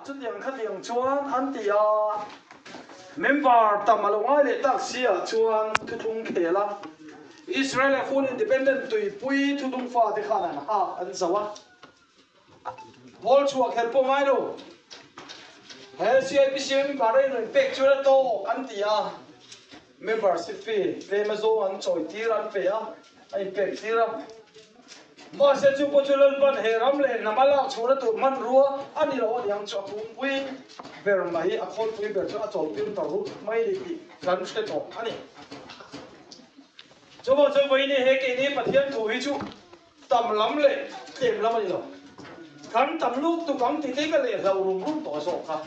Chutiang khatiang chuan an ti a, member tam a lo ngai leh tak si ah chuan thuthlung khel a, Israel leh full independent tuipui thuthlung fate khan an hak an zo a, Pawl chhuah kher pawh ngai lo. He CIPC member a inrawn pek chuan a tawk an ti a, membership fee tlem azawng an chawi tir an pe a, a inpek tir a. Mahse chu pawh chu Lalpan he ram leh hnam a lak chhuahna tur hmanrua a ni lo aniang chu a pungpui ber mai, a khawlpui ber chu a chawlpir ta rup mai ni tih kan hre tawh a ni. Chuvang chuan vawiin he keini Pathian thu hi chu tam lam leh tlem lam a ni lo. Kan tam lut tuk ang tih te ka leh hlo rum rum tawh zawk kha.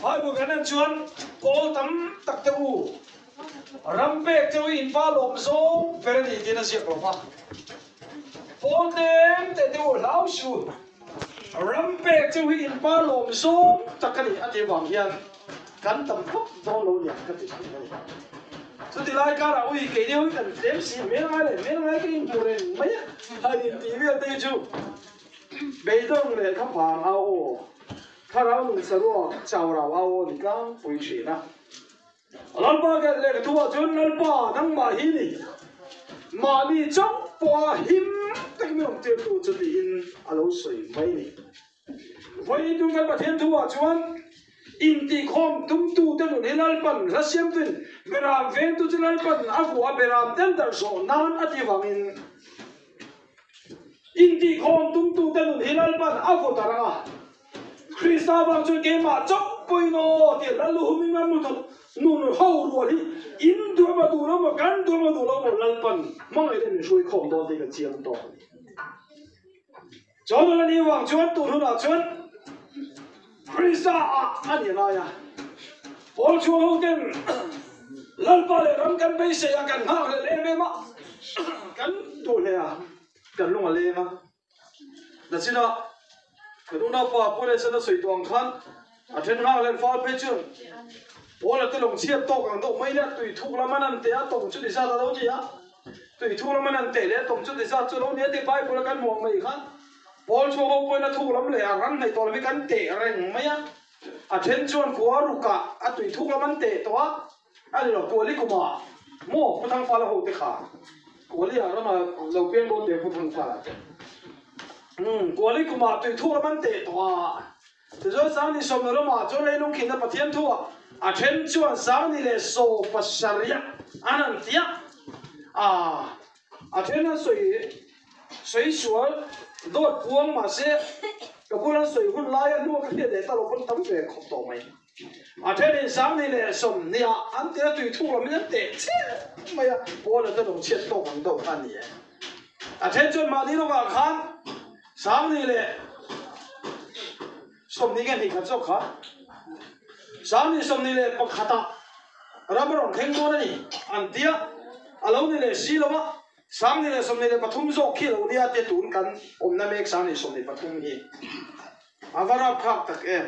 Bible kan en chuan pawl tam tak te u ram pek cheu hi in pa lawm zawng ber a ni tiin a ziak lo va. Pawl tlem te te u hlau su ram pek cheu hi in pa lawm zawng tak a ni a tih vang hian kan tam vak dawn lo niang ka ti thin a ni. Chuti lai karah ui kei deuh hi kan tlem si hmel ngai leh hmel ngai ka inhmu reng mai a, han intih vel te hi chu beidawng leh kha phang a aw. Thlarau nun saruak chau rau au aw ni tlangpui thin a. Lalpa kelh leh ka thuah chuan Lalpa nangmah hi ni mahni chauh pawha him tak min awm tirtu chu tiin a lo sawi mai ni. Vawiin tun kan Pathian thuah chuan intihkhawm tumtute nun hi Lalpan hla siamtuin beram vengtu chu Lalpan a vuah a beram ten darh zawh nan a tih vangin Intihkhawm tumtute nun hi Lalpan a vaw ta rang a, Krista vang chuan keimah chauh pawhin aw tih Lal Luhum in a hmu duh nun ho rual hi in duh emaw duh lo emaw kan duh emaw duh lo emaw Lalpan hmangaihna min hruai khawm dawn tih ka chiang tawk a ni. Chuan a ni vang chuan tun hunah chuan Krista ah a ni lai a, Pawl chhuang ho ten Lalpa leh ram kan beisei a kan nghak hlel em em a, kan duh hle a, kan lung a leng a. Nachinah kan unaupa Pu Lehsana sawi tawh ang khan a then nghak hlel fal phei chuan Paula te lawng chhiat tawk ang deuh mai le, tui thuk lam an an teh a, tawng chu ti zat a lo ni a, tui thuk lam an an teh leh tawng chu ti zat chu a lo ni a tih Bible a kan hmuh ang mai khan Paul chhuak ho pawhin a thuk lam leh a ran hnaih tawh lo hi kan teh reng mai a, a then chuan khua rukah a tui thuk lam an teh tawh a, a ni lo Kuali kumah maw Pu Thangfala ho te kha Kuali ah rama lo piang dawn te Pu Thangfala te umm Kuali kumah tui thuk lam an teh tawh a, tichuan Sangni sawmna ramah chuan leilung khinna Pathian thuah a then chuan Sangni leh saw pasarih an han ti a, ah a then an sawi. Sawi sual dawt puang mahse ka bula sawi hun laia hnu ka hriat leh ta lo pawn tam ve khawp tawh mai. A then in Sangni leh Sawmhniah an tia tui thuk lam in an teh chiah mai a, Paula te lo chhiat tawk ang deuh kha a ni e. A then chuan mahni lawkah khan Sangni leh Sawmhnih nge hnih khat zawk kha Sangni 21 ah ram a rawn thleng dawn a ni an tia a lo ni leh si lo a. 2023 zawk khi lo nia te tun kan awmna mek 2023 hi a va rapthlak tak em.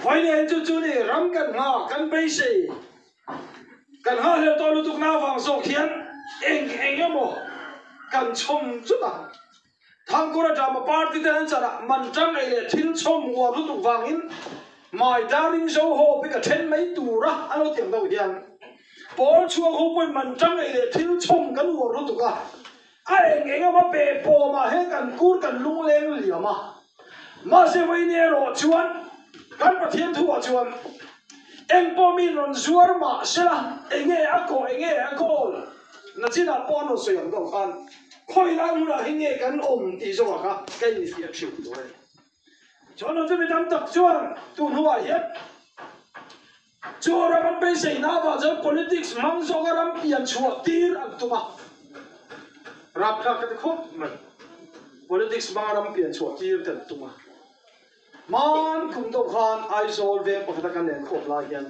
Vawiin chu chu ni ram kan nghak kan beisei kan nghahhlel tawh lutuk na avang zawk hian eng eng emaw kan chhawm zut a. Thangkura drama party ten an chana man tang ei leh thil chhawm uar lutuk vangin Mai Darling Zoho hi ka then mai tura a lo ti ang deuh hian Pawl chhuak ho pawhin man tang ei leh thil chhawm kan uar lutuk a, a eng eng emaw pe pawmah hian kan kur kan lungleng liam a. Mahse vawiin erawh chuan kan Pathian thuah chuan eng pawh mi rawn zuar mah sela enge a kawh enge a kawl nachinah pawh an rawn sawi ang deuh khan Khawi lai hmunah hi nge kan awm tih zawngah kha ka infiah thin tur a ni. Chuan chu mi tam tak chuan tun hnuah hian chu ram an beiseina avang chuan politics hmang zawka ram pian chhuah tir an tum a. Rapthlak ka ti khawp mai. Politics hmanga ram pian chhuah tir te an tum a. Hman kum deuh khan Aizawl veng pakhata kan lenkhawm lai hian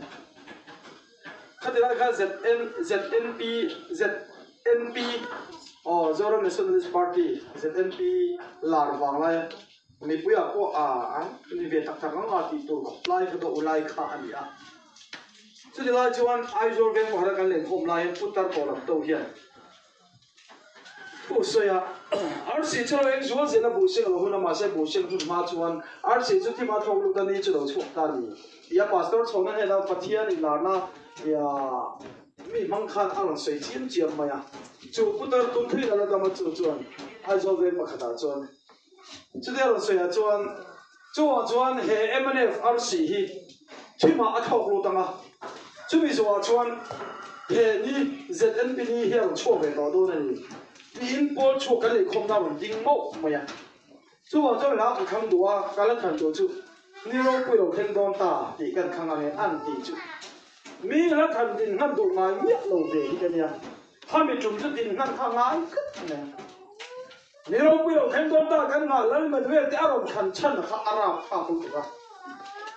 Khati lai khan ZN, ZNP, ZNP, aw Zoram Nationalist Party, ZNP, lar vang lai mipuiah pawh a an ni ve tak tak ang a tih tur khawp lai kha dawh lai kha a ni a. Chuti lai chuan Aizawl veng pakhat a kan lenkhawm lai hian Putar tawh lam to hian thu sawi a. Arsi chu lo eng zual zel a, buhseng a lo hun a, mahse buhseng hun hma chuan arsi chu thim a thlawk lut a, ni chu lo chhuak ta a ni. Tia Pastor chhawna hnena Pathian inlarna mi hmang khan a rawn sawi chiam chiam mai a. Chu putar tun thleng a la dam a, chu chuan Aizawl veng pakhatah chuan chutia rawn sawiah chuan chuvang chuan he mnf arsi hi thimah a thlawk lut ang a, chumi zawhah chuan he ni ZNP ni hi a rawn chhuak ve tawh dawn a ni tiin pawl chhuak kan inkhawmna a rawn ding mauh mai a. Chuvang chuan hla ka khang duh a, ka la thlan tur chu ni ropui lo thleng dawn ta tih kan khang ang e an tih chu mi hla thlan din hman duh ngai miah lo ve hi ka nia, khami tum chu din hman kha ngai tlat a nia. Ni ropui lo thleng dawn ta kan nghah Lal Manuel te a rawn thlan chhan kha a rap thlak lutuk a,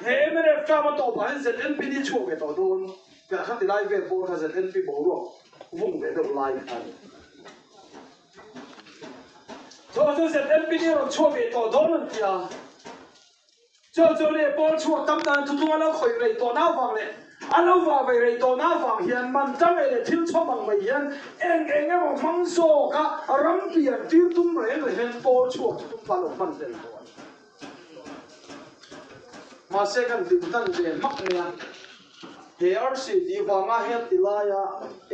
he mnf term a tawpah hian ZNP ni chhuak ve tawh dawn piah kha ti lai vel pawh kha ZNP boruak vung ve deuh lai kha a ni. Chaw chu ZNP ni rawn chhuak ve tawh dawn an ti a, Chaw chu leh pawl chhuak tam dan thutlung a lo khawih rei tawh na vang leh a lo vah ve rei tawh na vang hian man tang leh leh thil chhawm ang mai hian eng eng emaw hmang zawk a ram pian tir tum reng reng hian pawl chhuak thutlung kha a lo hman hlel tawh a ni. Mahse kan hlim hnan ve hmak mai a, he arsi tih vanga hian ti laia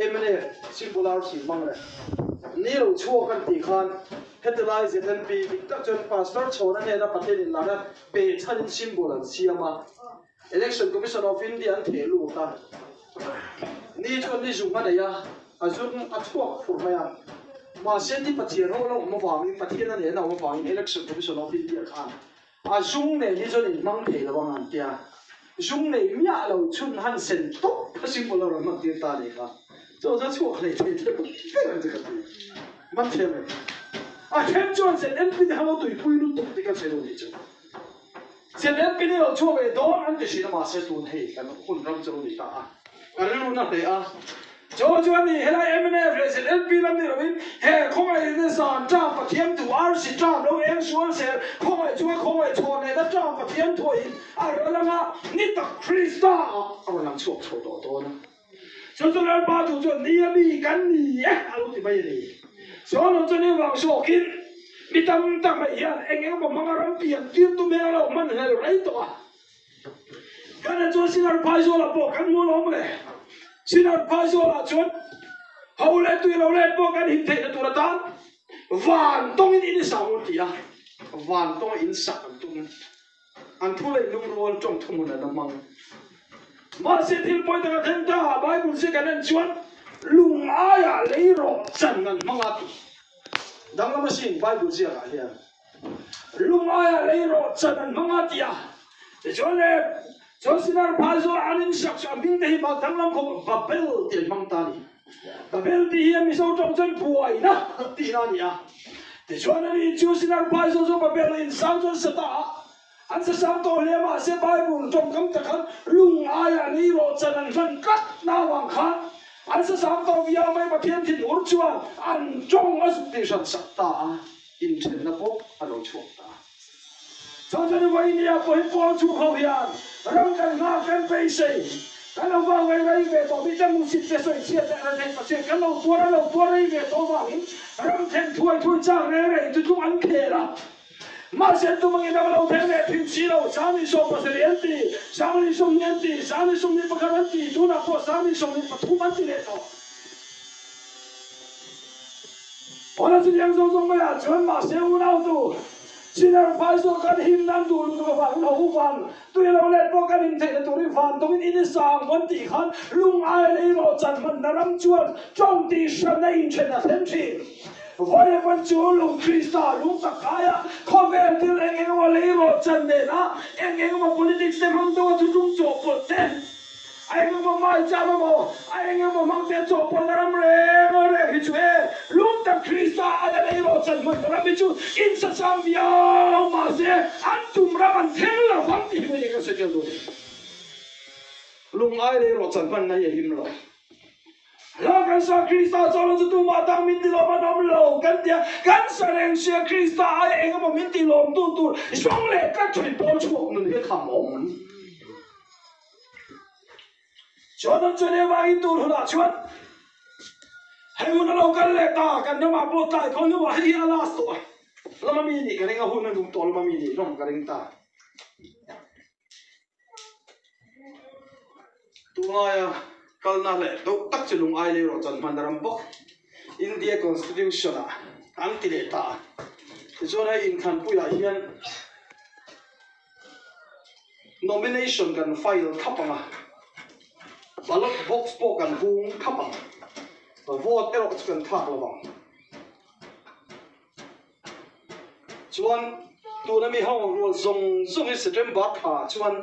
mnf symbol arsi hmang leh ni lo chhuak an tih khan heti lai ZNP dik tak chuan Pastor Chhawna hnena Pathian inlarna pe chhanin symbol an siam a, Election Commission of India an theh lut a, ni chuan ni zung a nei a, a zung a chhuak fur mai a, mahse ni Pathian ho lo awm avangin, Pathian a nena awm avangin Election Commission of India khan a zung nen hi chuan inhmang thei lo ang an tia, zung nei miah lo chhun han sen tawp a symbol a rawn hman tir ta a nih kha, chu chu a chhuak hlei thei thei ber ang chu ka ti, man thiam em? A then chuan ZNP te kha lo tuipui lutuk tih ka sawi lo nih chu. ZNP ni lo chhuak ve dawn an ti thin a mahse tun hei kan hun ram chu lo ni ta a, ka rilru na hle a. Chu chu a ni, helai mnf leh ZNP lam ni lovin he khawngaih te zan ṭam Pathian thu arsi ṭam lo eng sual sel khawngaih chunga khawngaih chhawn lehna ṭam Pathian thuahin a rawn lang a, ni tak Krista ah a rawn lang chhuak chho tawh dawn a. Chu chu Lalpa thu chuan ni a mi kan ni e a lo ti mai a ni. Sawn chu ni vang zawkin mi tam tak mai hian eng eng emaw hmanga ram pian tir tum hian a lo hman hlel rei tawh a. Kan en chuan Sinar Phaizawlah pawh kan hmu alawm le. Sinar Phaizawlah chuan ho leh tui lo let pawh kan him theihna tur atan van tawngin in i sang an ti a, van tawnga in sak an tum. An thu leh lungrual tawng thuhmun an la hmang. Mahse thil pawi taka thleng ta ah Bible zia kan en chuan lung aiah lei rawh chan an hmang a ti. Danglam asin Bible ziakah hian lung aiah lei rawh chan an hmang a ti a. Tichuan le chuan Sinar phaizawl an in sak chu a hming te hi danglam khawp Babel tih an hmang ta a ni. Babel tih hi Mizo tawng chuan buaina tihna a ni a. Tichuan ani chu Sinar phaizawl chu Babel in sang chuan sa ta a. An sa sang tawh hle mahse Bible tawngkam tak khan lung aiah lei rawh chan an hman tlat na avang khan an sa sang tawh viau mai Pathian thinur chuan an tawng a zuk tih hran sak ta a, inthenna pawh a lo chhuak ta a. Chuan chuan Vawinia pawh hi Paul chhung ho hian ram kan nghak kan beisei kan lo vang rei rei ve tawh mite musit te sawichhiat leh rethei pachhiat kan lo tuar a lo tuar rei ve tawh avangin ram then thuai thuai chak reng reng tutluk an khel a. Mahse tumangin a va lo thleng leh thin si lo, Sani 70 an ti, Sani 20 an ti, Sani 21 an ti, tunah pawh Sani 23 an ti leh tawh. Paula chu liang zawng zawng maiah chuan mahse unautu, Sinner phai zawk kan him nan duh lutuk avangin ho u van, tui lo let pawh kan him theihna turin van tawngin in i sang an tih khan lung ai lei rawh chan hmanna ram chuan tawng tih hranna inthen a thlen thin. Vawi pawn chu lung Krista lung tak aia khawvel thil eng eng emaw lei rawh chan nena eng eng emaw politics te hmang deuha thutlung chawhpawlh te, a eng emaw maicham emaw, a eng emaw hmang te chawhpawlhna ram reng reng hi chu e lung tak Krista aia lei rawh chan hman ram hi chu insasang viau mahse an tum ram an thleng lo vang tih hi mai eng ka sawi tel dawn e. Lung ai lei rawh chan hmanna hi a him lo. Hla kan sa Krista chuan chu tumah dang min ti lawm an awm lo kan tia, kan sa reng sia Krista aia eng emaw min ti lawm tu tur zawng leh tlat thin pawl chhuak nun hi kham awm. Chuan an chuan evangin tur hunah chuan. Hei hun a lo kal leh ta, kan ramah pawh tlai khaw hnuah hei hi a last tawh a, lama mi nih ka ring a, hun a nung tawh lama mi nih hlawm ka ring ta. Tunlaia kalna leh deuh tak chu lungai lei rawh chuan hman a ram bawk. India Constitution ah an ti leh ta a, tichuan hei inthlanpuiah hian Nomination kan file thlap ang a, ballot box pawh kan hung thlap ang. Vote erawh chu kan thlak lo vang. Chuan tuna mi ho rual zawng zawng hi September thla chuan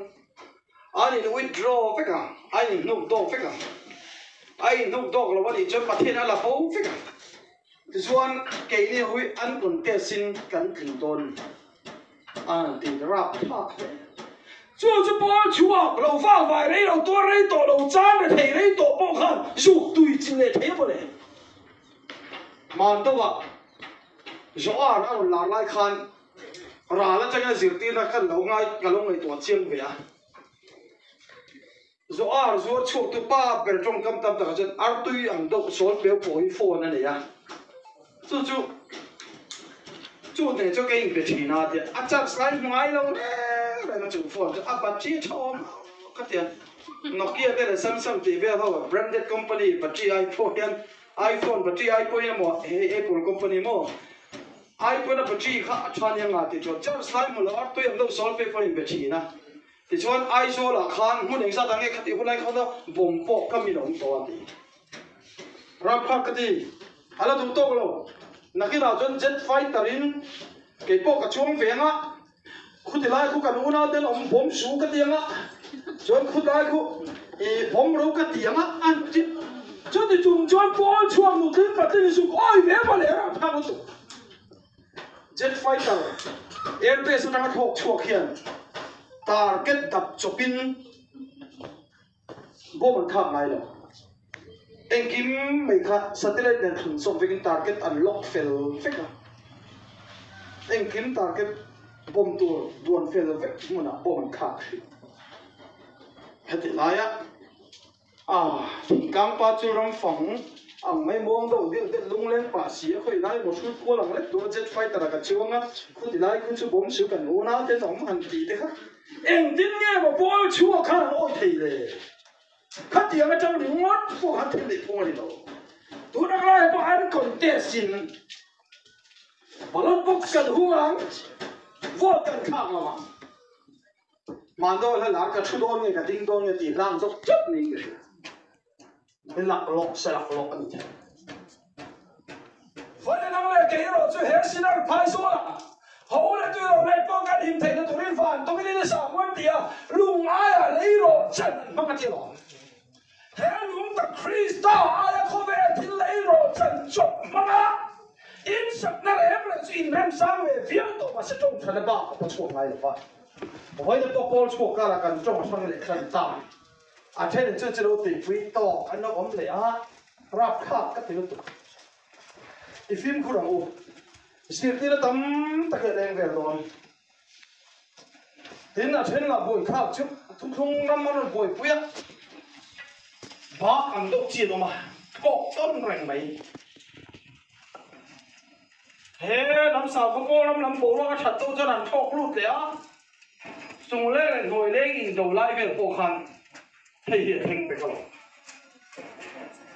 an in withdraw vek ang, a in hnuk dawk vek ang. A in hnuk dawk lo a nih chuan Pathian a la bo vek ang. Tichuan keini ho hi an contest in kan tling dawn. A ti rap thlak hle. Chu chu pawl chhuak lo vak vai rei lo tuar rei tawh lo chan re thei rei tawh pawh khan zuk tui chin leh thei a maw le. Mandova Joan a rawn lar lai khan ral atanga zirtirna khan lo ngai ka lo ngaihtuah chiang ve a. Zoar zuar chhuak tu pa ber tawngkam tam takah chuan artui ang deuh sawl peu pawh hi phone a nei a, chu chu chu nen chuan ka inpe thin a tia a charge lai hmu ngai lo reng reng a chu phone chu a battery a tha awm ka tia Nokia te leh Samsung tih vel ho branded company battery ai pawh hian iPhone battery ai pawh hian maw hei Apple company maw ai pawn a battery kha a tha nia nga tih chuan charge lai hmu lo artui ang deuh sawl pe pawh a inpe thin a. Tichuan Aizawlah khan hmun engzat ang nge kha tih hunlai khan bawm pawh ka min a awm tawh a ti. Rapthlak ka ti. A la duh tawk lo. Nakinah chuan jet fighter in kei pawh ka chuang ve anga, khuti lai khu kan unau ten awm bawm su ka ti anga, chuan khutlai khu i bawm ro ka ti anga an ti. Chuti chung chuan pawl chhuak nutling patling zuk awi ve maw le rapthlak lutuk. Jet fighter airbase atanga thlawk chhuak hian target dap chawpin bomb an khak ngai lo. Engkim mai kha satellite nen thlun zawk vekin target an lock fel vek a. Engkim target bomb tur duan fel vek hmunah bomb an khak thin. Heti laia A, thingtlang pa chu ram fang ang mai muang deuh deuh deuh lungleng pah si a khawi lai maw hrut kual ang lek tura jet fighter a ka chuang a, khuti lai khu chu bawm su kan unau ten awm han tih te kha engtin nge maw pawl chhuak khan an awi thei le? Khatiang atang ringawt pawh khan thil neih phung a ni lo. Tun ang lai pawh an contest in ballot box kan hung ang, vote kan thlak lo ang. Mahni hla lar ka thu dawn nge ka ding dawn nge tih hlang zawk tlat niin ka hria. I laklawk se laklawk a ni thei. Vawiin ang leh kei erawh chu he sinner phai zawlah ho leh tui ro leh pawh kan him theihna turin van tawngin in a sa muan ti a, lung aia lei rawh chan an hmang a ti alawm. He lung tak Krista aia khawvel thil lei rawh chan chawp hmanga insakna reng reng chu inremsang ve viau tawh mahse tawng thana bak a pa chhuak ngai lo va. Vawiin pawh Paul chhuak karah kan tawng a hrang leh hran ta. A thenin chu chu lo tuipui tawk an lo awm leh a, rapthlak ka ti lutuk. I fimkhur ang u. Zirtirna tam tak hi a leng vel dawn. Tin, a then lah buaithlak chu thuthlung ram an rawn buaipui a, bak ang deuh chi an awm a, thlawk tawn reng mai. He lam sakhaw pawl ram lam boruak a that deuh chuan an thlawk lut leh a, chung leng leh hnuai leng indo lai vel pawh khan hei hi a thleng pek alawm.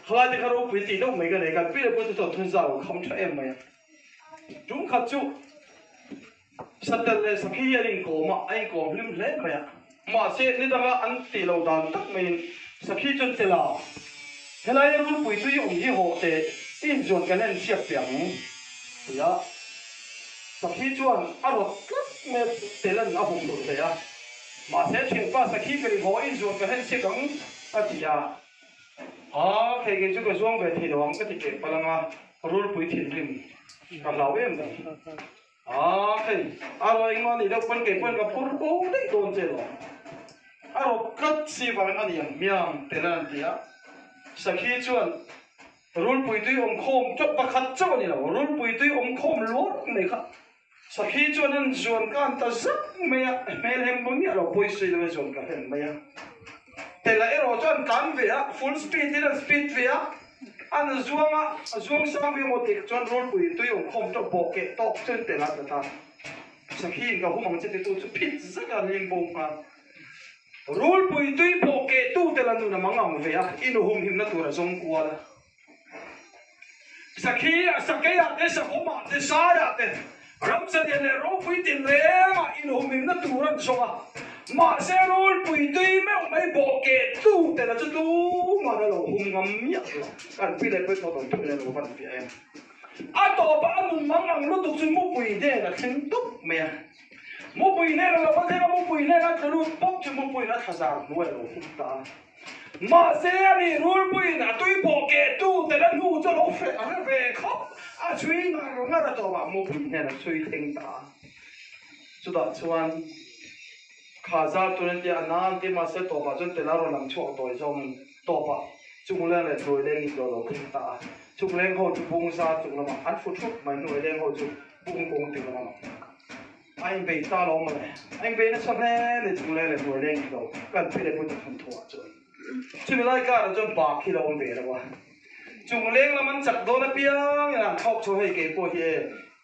Khalai te kha ropui tih deuh mai ka nei, kan pi leh pute chuan thunzau an kham tha em mai a. Tum khat chu Satel leh Sakhi hi an inkawm a, a inkawm hlim hle mai a. Mahse, ni danga an tih lo dan tak maiin Sakhi chuan tel a, Helai rulpui tui awm hi hawh teh, i inzuan kan en chhiat teh ang, ti a. Sakhi chuan a rawt tlat mai a, tel an a hum hlur hle a. Mahse, thianpa Sakhi ka rin hawh, i inzuan kan en chhiat ang, a ti a. Ha, thei kei chu ka zuang ve thei lo ang ka ti keh palh ang a, rulpui thinrim ka hlau em mai. Ha, thei, a raw engmah nih deuh pawn kei pawn ka phur bo daih dawn che lo. A rawp tlat si vangin a ni ang hmiang tel an ti a. Sakhi chuan rulpui tui awm khawm chauh pakhat chauh a ni lo, rulpui tui awm khawm luar mai kha Sakhi chuan an zuan ka an ta zak mai a, hmel hem paw miah lo pawi sawi lo a zuan ka hem mai a. Tela erawh chuan tlan ve a, full speed in an speed ve a. An zuang a, a zuang sang ve maw tih chuan Rulpui tui awm khawm tawh bawh keh tawk chuan tel a tla ta. Sakhiin ka hum ang che titu chu phit zet a lim bo nghal. Rulpui tui bawh keh tu tel a nun a mang ang ve a, i nu humhimna tur a zawng kual a. Sakhi a sakeiah te, sahawmah te, saiah te, ramsalian leh ropui tinrengah inhumhimna tur an zawng a. Mahse rulpui tui meuh mai bawh keh tu tel a chu tuman a lo hum ngam miah lo. Kan pi leh pui tawh dawn thu nen lo van fiah em. A tawpah a nun mang ang lutuk chu mupui hnen a thleng tup mai a. Mupui hnen a lo va thleng a, mupui hnen a tlu lut pawp chu mupuiin a thlazar hnuai a lo hum ta a. Mahse a nih rulpuiin a tui pawh keh tu tel a hnu chu a lo hreh a hre ve khawp, a chhui ngar ngar a tawpah mupui hnen a chhui thleng ta a. Chutah chuan kha zar tur an tia a nan ti mahse tawpah chuan tel a rawn lang chhuak tawi zawngin tawpah chungleng leh hnuaileng in lo lo thleng ta a. Chungleng ho chu bung zar chung lamah an fu thup mai hnuaileng ho chu bung kawng ti lamah. A inbei ta lo mawle. A inbei nasa hle ni chung leng leh hnuai leng in lo kan phi leh pui ta thun thu ah chuan. Chumi lai kar ah chuan bak hi lo awm ve lo a. Chung leng lam an chak dawn apiang in an thlawk chho hei kei pawh hi e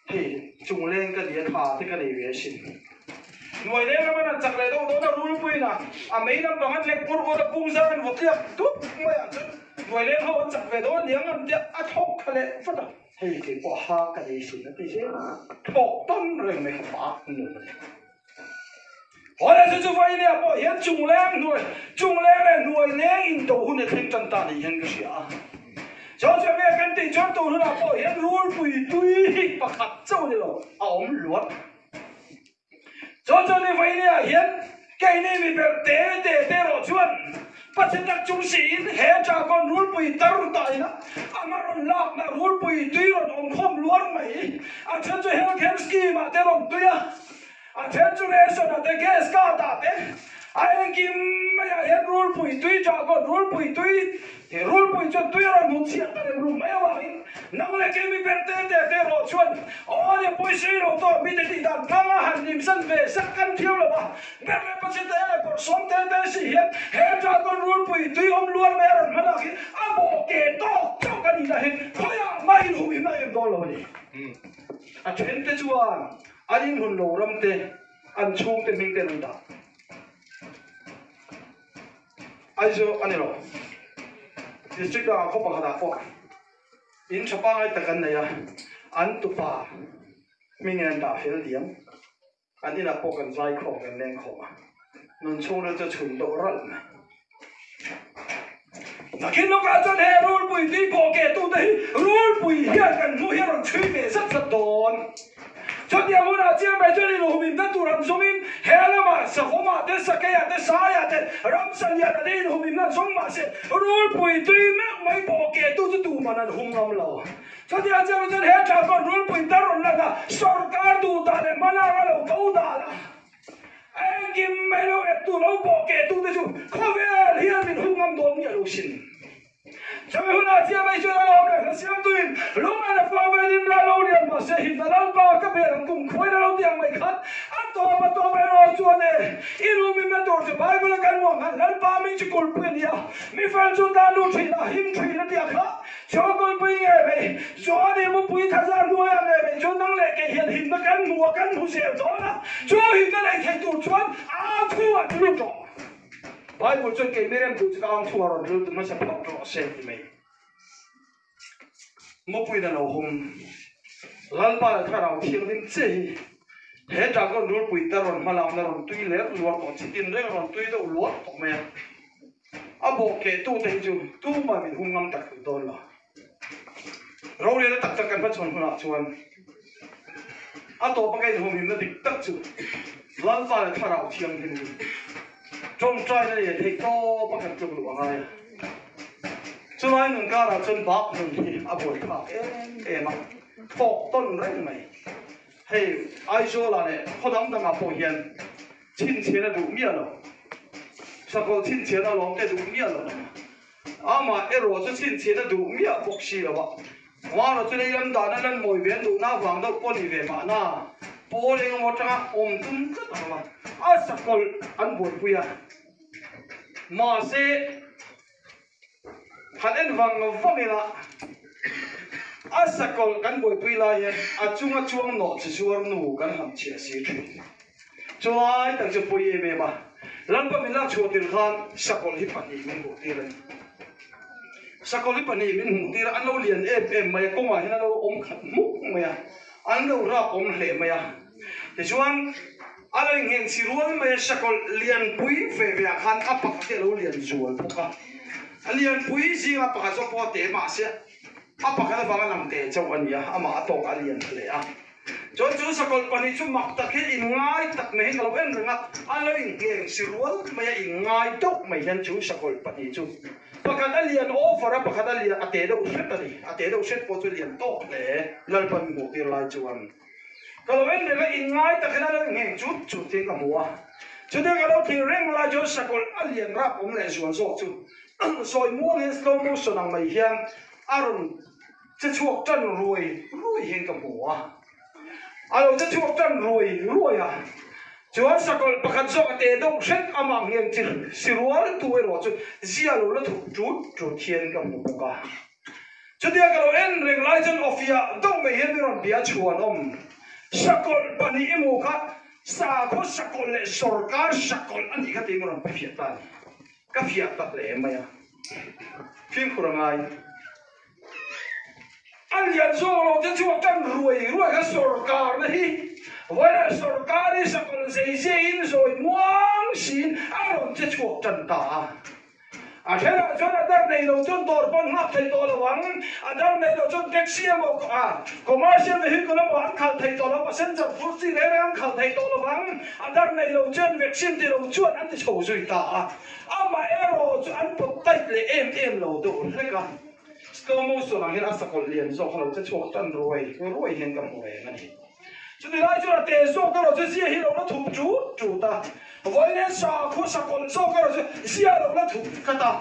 hei chung leng ka ni a tha te ka nei ve asin. Hnuai leng lam an han chak leh deuh dawn a rulpui in a a mei lampang an lek pur ur a pung zar an vaw tliak dup mai ah chuan hnuai leng ho an chak ve dawn aniang an tia a thlawk kha leh vat a. Hei kei pawh ha ka nei sin a ti zel a, thawk tawn reng mai kha bak nun a ni. Hawleh chu chu Vainia pawh hian chungleng hnuai, chungleng leh hnuai leng indo hun a thleng tan ta ni hian ka hria a. Chuan chu enge kan tih chuan tun hunah pawh hian rulpui tui hi pakhat chauh ni lo a awm luat. Chuan chuan ni Vainia hian keini mi ber te te te erawh chuan Pathian tak chung siin he Dragon rulpui tar taina anga rawn lakna rulpui tui rawn awm khawm luar mai. A then chu health care scheme ah te rawn tui a, a then chu ration ah te gas card ah te a engkim maiah hian rulpui tui Dragon rulpui tui Rulpui chuan tui a rawn hmu chhiat ta rem rum mai avangin nang leh kei mi ber te te te erawh chuan aw nia pawisa lo tawh mite tih dan hmanga han limsan ve sak kan thiam lo a, ber leh pachite leh bawrhsawm te te si hian he dragon rulpui tui awm luar mai a rawn hman ah hian a bawh ke tawk tawk a nih na hian khawiah mah in hum him a em dawn lo a ni. A then te chuan an inhun lo ram te an chhungte hming ten an dah. Aizawl a ni lo. District dangah khaw pakhatah pawh in tha pangngai tak an nei a, an tupa hmingin an dah fel diam. An inah pawh kan zai khawm, kan leng khawm a, nun chhungril chu a chhun deuh ralh mai. Nakin lawkah chuan he rulpui tui pawh keh tute hi rulpui hian kan hmuh hi a rawn chhui ve zat zat dawn. Chutiang hunah chiang mai chuan inhumhimna tur an zawngin he lamah Sahawmah te, Sakeiah te, Saiah te, ramsa lianah te inhumhimna an zawng mahse rulpui tui meuh mai pawh keh tu chu tuman an hum ngam lo. Chutiang chiang mai chuan he tah chuan rulpui tar rawn lan a, sawrkar duh dah leh hmalak a lo ko dan a, engkim mai lo ep tu lo pawh keh tu te chu khawvel hian min hum ngam dawn miah lo sin. Chumi hunah chiah mai chuan a lawm leh hlasiamtuin lunglen a fo velin ral lo lian mahse himna lalpa ka ber ang kum khuain a lo ti ang mai khan a tawp a tawp erawh chuan e i rum in na tur chu Bible a kan muang khan Lalpa mi chu kulhpui a ni a mi fel chu tan lu thin a him thin a ti a kha chu kulhpui nge mai Johani mupui thaza hnuaiah nge mai chuan nang leh kei hian himna kan hmu a kan hmu zel dawn a chu himna nei thei tur chuan a chhungah chu lut rawh. Bible chuan kei mi remtu chu ka ang chhungah rawn riltu hmasa phawt rawh se ti mai. Mupuiin a lo hum. Lalpa leh Thlarau Thianghlim che hi he dragon rulpui te rawn hmalakna rawn tui ler luar tawh chitin reng rawn tui deuh luar tawh mai a. A bawh kehtute hi chu tumah min hum ngam tak tak dawn lo. Rorelna tak tak kan hmachhawn hunah chuan a tawpa ka inhumhimna dik tak chu Lalpa leh Thlarau Thianghlim hi tawngtaina leh theih tawpa kan tluk luh a ngai a. Chulai nun karah chuan bak nun hi a buaithlak em em a, thawk tawn reng mai. Hei Aizawlah leh khaw dang dangah pawh hian chhinchhian a duh miah lo, sakawlh chhinchhian a lawm te duh miah lo. Amah erawh chu chhinchhian a duh miah bawk si lo a, Mara chu lei lam dana lan mawi ve an duhna avang deuh pawh ni ve mahna pawl eng emaw atanga awm tum tlat ang a, a sakawlh an buaipui a. Mahse, Han en vang vang ila, a sakawlh kan buaipui lai hian a chunga chuang nawh chi zuar nu kan han chhiah si thin. Chulai tak chu pawi em em a, Lalpa min lak chhuah tir khan sakawlh hi pahnih min hmuh tir a ni. Sakawlh hi pahnih min hmuh tir a, an lo lian em em mai a, kawngah hian an lo awm khat hmuk mai a, an lo rap awm hle mai a. Tichuan, a lo innghen chi rual mai a, sakawlh lianpui ve ve ah khan a pakhat hi a lo lian zual bawk a. A lianpui zinga pakhat zawk pawh a te mahse a pakhat avanga lang te chauh a ni a, amah a tawk a lian hle a. Chuan chu sakawlh pahnih chu mak tak hian inngai tak mai hian ka lo en reng a, a lo inngeng si rual mai a, inngai deuh mai hian chu sakawlh pahnih chu pakhat a lian over a, pakhat a lian a te deuh hret a ni, a te deuh hret pawh chu lian tawk hle Lalpa mi hmuh tir lai chuan ka lo en reng a, inngai tak hian a lo inngeng chut chut hian ka hmu a, chutiang ka lo thlir reng lai chuan sakawlh a lian rap awm leh zual zawk chu sawi muang hian slow motion ang mai hian a rawn Che chhuak tan ruai ruai hian ka hmu a, a lo che chhuak tan ruai ruai a, chuan sakawlh pakhat zawk a te deuh hret amah ngem chi si rual tu erawh chu zia lo la thuk tut tut hian ka hmu bawk a. Chutia ka lo en reng lai chuan awfiah deuh mai hian mi rawn bia chhuan awm. Sakawlh pahnih i hmu kha sakhaw sakawlh leh sawrkar sakawlh a nih kha tiin ka rawn fiah ta a ni. Ka fiah tak hle mai a, fimkhur a ngai. A lian zawk lo te chu a kan ruai ruai kha sawrkar na hi vawilah sawrkar hi sakawlh zei zei in zawi muang siin a rawn che chhuak tan ta a. A thenah chuan a dar nei lo chuan dawr pawn nghak thei tawh lo ang, a dar nei lo chuan taxi emaw a commercial vehicle emaw an khalh thei tawh lo, passenger phur chi reng reng an khalh thei tawh lo ang, a dar nei lo chuan vaccine ti lo chuan an ti chho zui ta a. Amaherawh chu an pawt tight leh em em lo deuh hlek a. Slow motion ang hian a sakawlh lian zawk a lo che chhuak tan ruai ruai hian ka hmu reng a ni. Chuti lai chuan a te zawk erawh chu zia hi lo la thup tut tut a, vawiin sakhaw sakawlh zawk erawh chu zia lo la thup tlat a,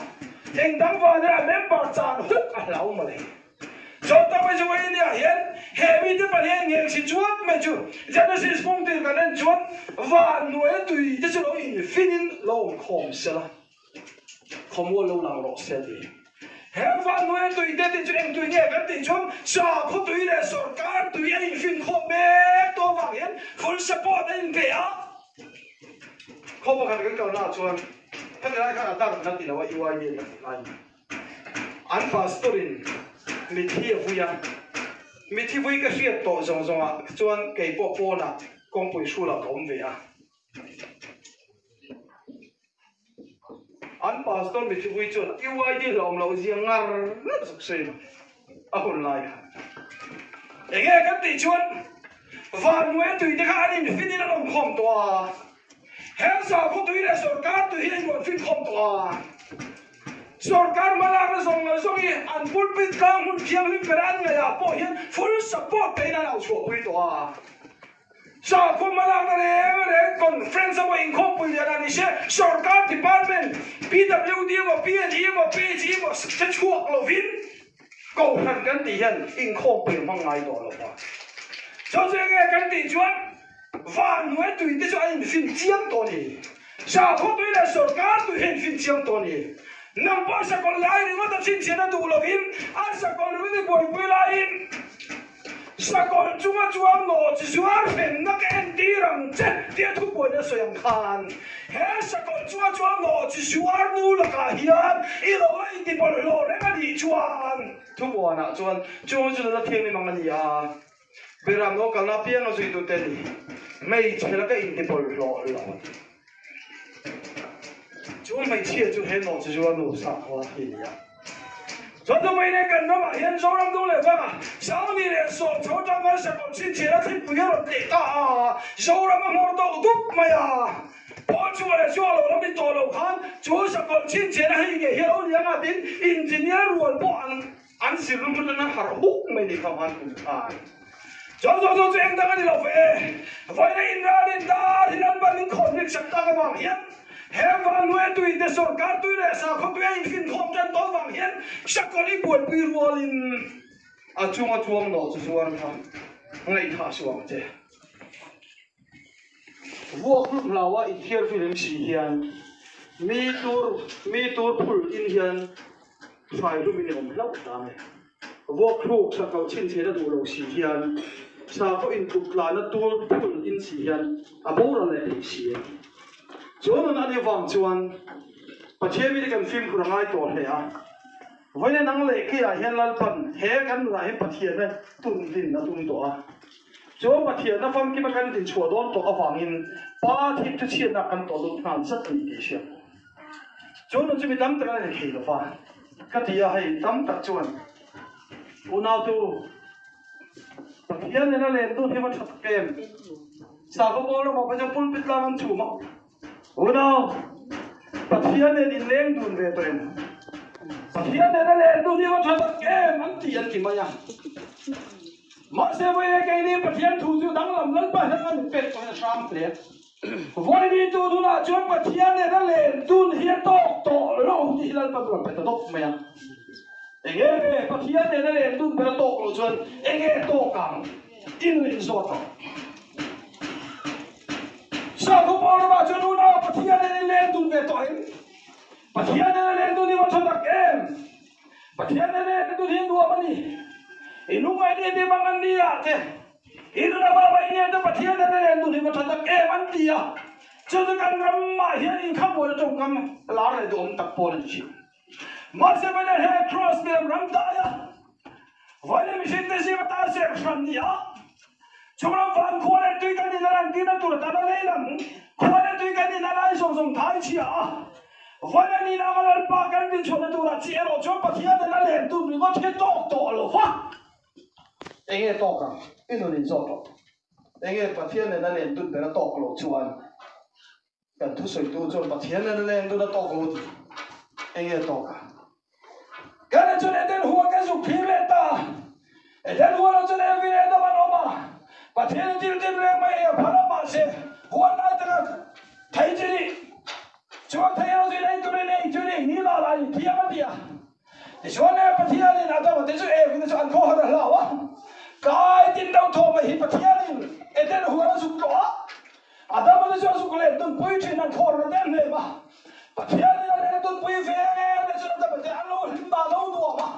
eng dang vang hian a member chan huk a hlau mawle. Chuan tak mai chu vawiin ah hian he mite pahnih ngeng si chuan mai chu Genesis pum tir kan en chuan van hnuaia tui te chu lo infin in lo awm khawm sela. Khawmual lo lang rawh se ti. He vannuai tui te tih chu eng tui nge kan tih chuan sakhaw tui leh sawrkar tui a infin khawm mek tawh avang hian full support a inpe a. Khaw pakhat kan kalna ah chuan heti lai khan a dar kan ti lo a UID an tih lai an pastor in mithi a vui a, mithi vui ka hriat tawh zawng zawng ah chuan kei pawh pawnah kawngpui hrulah ka awm ve a. An pastor mithipui chuan UID hlawm loh zia ngar ngar zuk sawi mai a hun lai khan. Enge kan tih chuan vannuai tui te kha an infin in an awm khawm tawh a, he sakhaw tui leh sorkar tui hi a inrawn fin khawm tawh a, sorkar hmalakna zawng lo zawng hi an pulpit tlang hmun thianghlim bera an ngaihah pawh hian full support te in an auchhuahpui tawh a. Sakhaw hmalakna reng reng conference emaw inkhawmpui lian a ni se, sorkar department PWD emaw PNE emaw PHE emaw hre chhuak lovin kohhran kan tih hian inkhawmpui a hmang ngai tawh lo va. Chu chu enge kan tih chuan van hnuai tui te chu an infin chiang tawh a ni. Sakhaw tui leh sorkar tui hi a infin chiang tawh a ni. Nang pawh sakawlh lai ringawt a chhinchhiahna duh lovin a sakawlh ringawt i buaipui laiin, Sakawlh chunga chuang nawh chi zuar hrenna ka entir ang che tia thubuaina sawi ang khan he sakawlh chunga chuang nawh chi zuar nu lakah hian i lo la intibawlhhlawh reng a nih chuan thubuanah chuan chung chu nula thianghlim ang a ni a, Beram lo kalna apianga zuitute ni hmeichhe laka intibawlhhlawh lo a ti. Chu hmeichhia chu he nawh chi zuar nu sakhua hi a ni a. Chuan chu mai nen kan ramah hian Zoram dung leh vangah Sauni leh Sawm chho atang khan sakawlh chhinchhiah a thlipui a rawn tleh ta a, Zoram a hmawr deuh dup mai a. Pawl chhuah leh chhuah lo lam ni tawh lo khan chu sakawlh chhinchhiahna hei ngei hi a lo ni anga tin engineer rual pawh an an zir hmun an harh huk mai ni kha van kum khan. Chuan zawng zawng chu eng dang a ni lo ve. Vawiina inralin dar hi Lalpan min khawn bik sak tak avang hian he vannuai tui te sawrkar tui leh sakhaw tui a infinkhawm tan tawh avang hian sakawlh i buaipui rualin a chunga chuang nawh chu zuar kha ngaihthah suh ang che. Vuak hlum hlaua inthiar film si hian mi tur mi tur phul in hian. Hrai hlumin i awm hlauh ta nge? Vuak thluk sakauh chhinchhiat a duh lo si hian sakhaw intluk tlana tur phul in si hian a boral leh thei si e. Chuan nun anih vang chuan Pathian mite kan fimkhur a ngai tawh hle a. Vawiin nang leh keiah hian Lalpan he kan nunah hian Pathianna tun din a tum tawh a. Chuan Pathianna famkima kan dinchhuah dawn tawh avangin Pa thik chu chhiatna kan tawh lut nghal zat a ni tih hriat. Chu nu chu mi tam tak an ni thei lo va, ka ti a, hei tam tak chuan unautu Pathian nena len dun hi va tha tak em? Sakhaw pawl ramah pawh chuan pulpit tlang an chhum a, unau Pathian nen inleng dun ve tawh em? Pathian nena len dun hi va tha tak em? An ti an ti mai a. Mahse vawiin keini Pathian thu chu danglam Lalpa hian an inpek tawh hi a hrang hle. Vawiin tu tunah chuan Pathian nena len dun hi a tawk tawh lo tih hi Lalpa chu rawn pe ta dawp mai a. Enge Pathian nena len dun ber a tawk loh chuan enge tawk ang? In in zawt rawh. Sakhaw pawl ramah chuan unau Pathian nen in len dun ve tawh em? Pathian nena len dun hi va tha tak em? Pathian nena len dun hi nuam a ni. I lungngaih ni te mang an ni ah te. I nuna va va i te Pathian nena len dun hi va tha tak em an ti a. Chu chu kan ramah hian inkhambuaina tawngkam lar leh duhawm tak pawl a ni thin. Mahse Vawiin he Cross lem ram dai a, Vawiin mihringte zing atan ser hran ni a, chunglam van khua leh tui kan in a lan tirna tur atana lei lam khua leh tui kan in a lai zawng zawng thai chhia a, Vawiin ni nanga Lalpa kan dinchhuahna turah chi erawh chuan Pathian nena len dun ringawt hi tawk tawh lo va. Enge tawk ang? I nun in zawt rawh. Enge Pathian nena len dun ber a tawk loh chuan kan thusawitu chuan Pathian nena len dun a tawk lo tih enge tawk ang? Kan en chuan Eden huan kan zuk phir leh ta. Eden huan ah chuan Evi leh Adam an awm a. Pathian in thil tin reng mai ei a phal a mahse huan lai taka thei chi nih chuan thei erawh chu in ei turin ei chu ni ni la lai thiam a ti a. Tichuan le Pathianin Adama te chu Evi te chu an khaw har a hlau a, tlai tin deuh thaw mai hi Pathianin Eden huan a zuk tlawh a, Adama te chu a zuk let dunpui thin an khaw rawn em hnem a, Pathianin a let dunpui ve le chuan Adama te an lo hlim dan lo nuam a,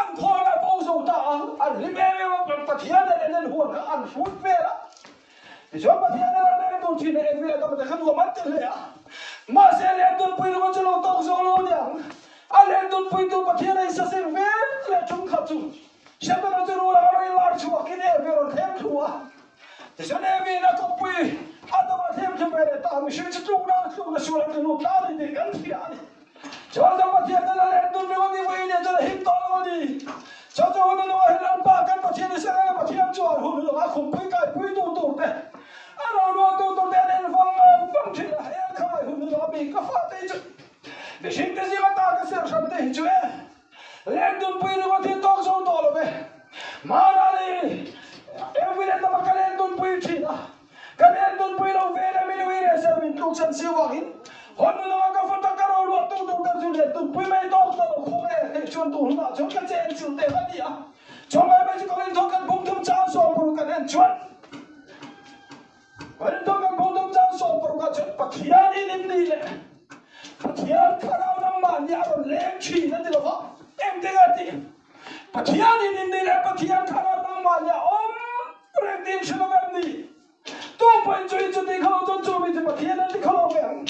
an khaw a bo zo ta a, an hlim em em a, Pathian nen Eden huan kha an hrut vel a. Tichuan Pathian a leng dun thin a, Evi leh Adama te kha nuam an ti hle a. Mahse leng dunpui ringawt chu lo tawk zawk lo aniang. A leng dunpuitu Pathian a insaseng vel leh tum kha chu Setana chu rul anga rawn lar chhuakin Evi a rawn thlem thlu a. Tichuan Evi'n a kawppui Adama thlem thlu ve leh ta a, mihring chu tluk nan tlukna sual an ti lut ta a ni tih kan hria a ni. Chuan chu Pathian nen a leng dun ringawt i vawiin hian chuan a him tawh lo a ni. Chuan chu hun hnuah hian Lalpa kan Pathian Israel Pathian chuan hun hlawh a khumpui kaipui tu tur te, a rorual tu tur te an en vang vang thin a, hel khai hun hlawh a mi ka fate hi chu mihring te zing ata ka ser hran te hi chu e leng dunpui ringawt hi tawk zo tawh lo ve. Mahni every day lama ka leng dunpui thin a. Kan en tunpui lo ve le min ui leh ser min tluk chan si vangin hawn nu lama ka fata ka ro ruah tung tung ber chu let tunpui mai tawk ta lo khaw e hei chuan tu hunah chuan ka chen chilh teh a ni a chuan mai mai chu ka rin thawk kan bung thum chang sawm paruk kan en chuan ka rin thawk kan bung thum chang sawm paruk ah chuan Pathian in in ni leh Pathian thlarau nangmah ni a rawn leng thin a ti lo va engtin a ti Pathian in in ni leh Pathian thlarau nangmah ni a awm reng tin hre lo em ni? Tu pawhin chu in chu ti kha lo chuan chu mi chu Pathian an ti kha lo ve ang.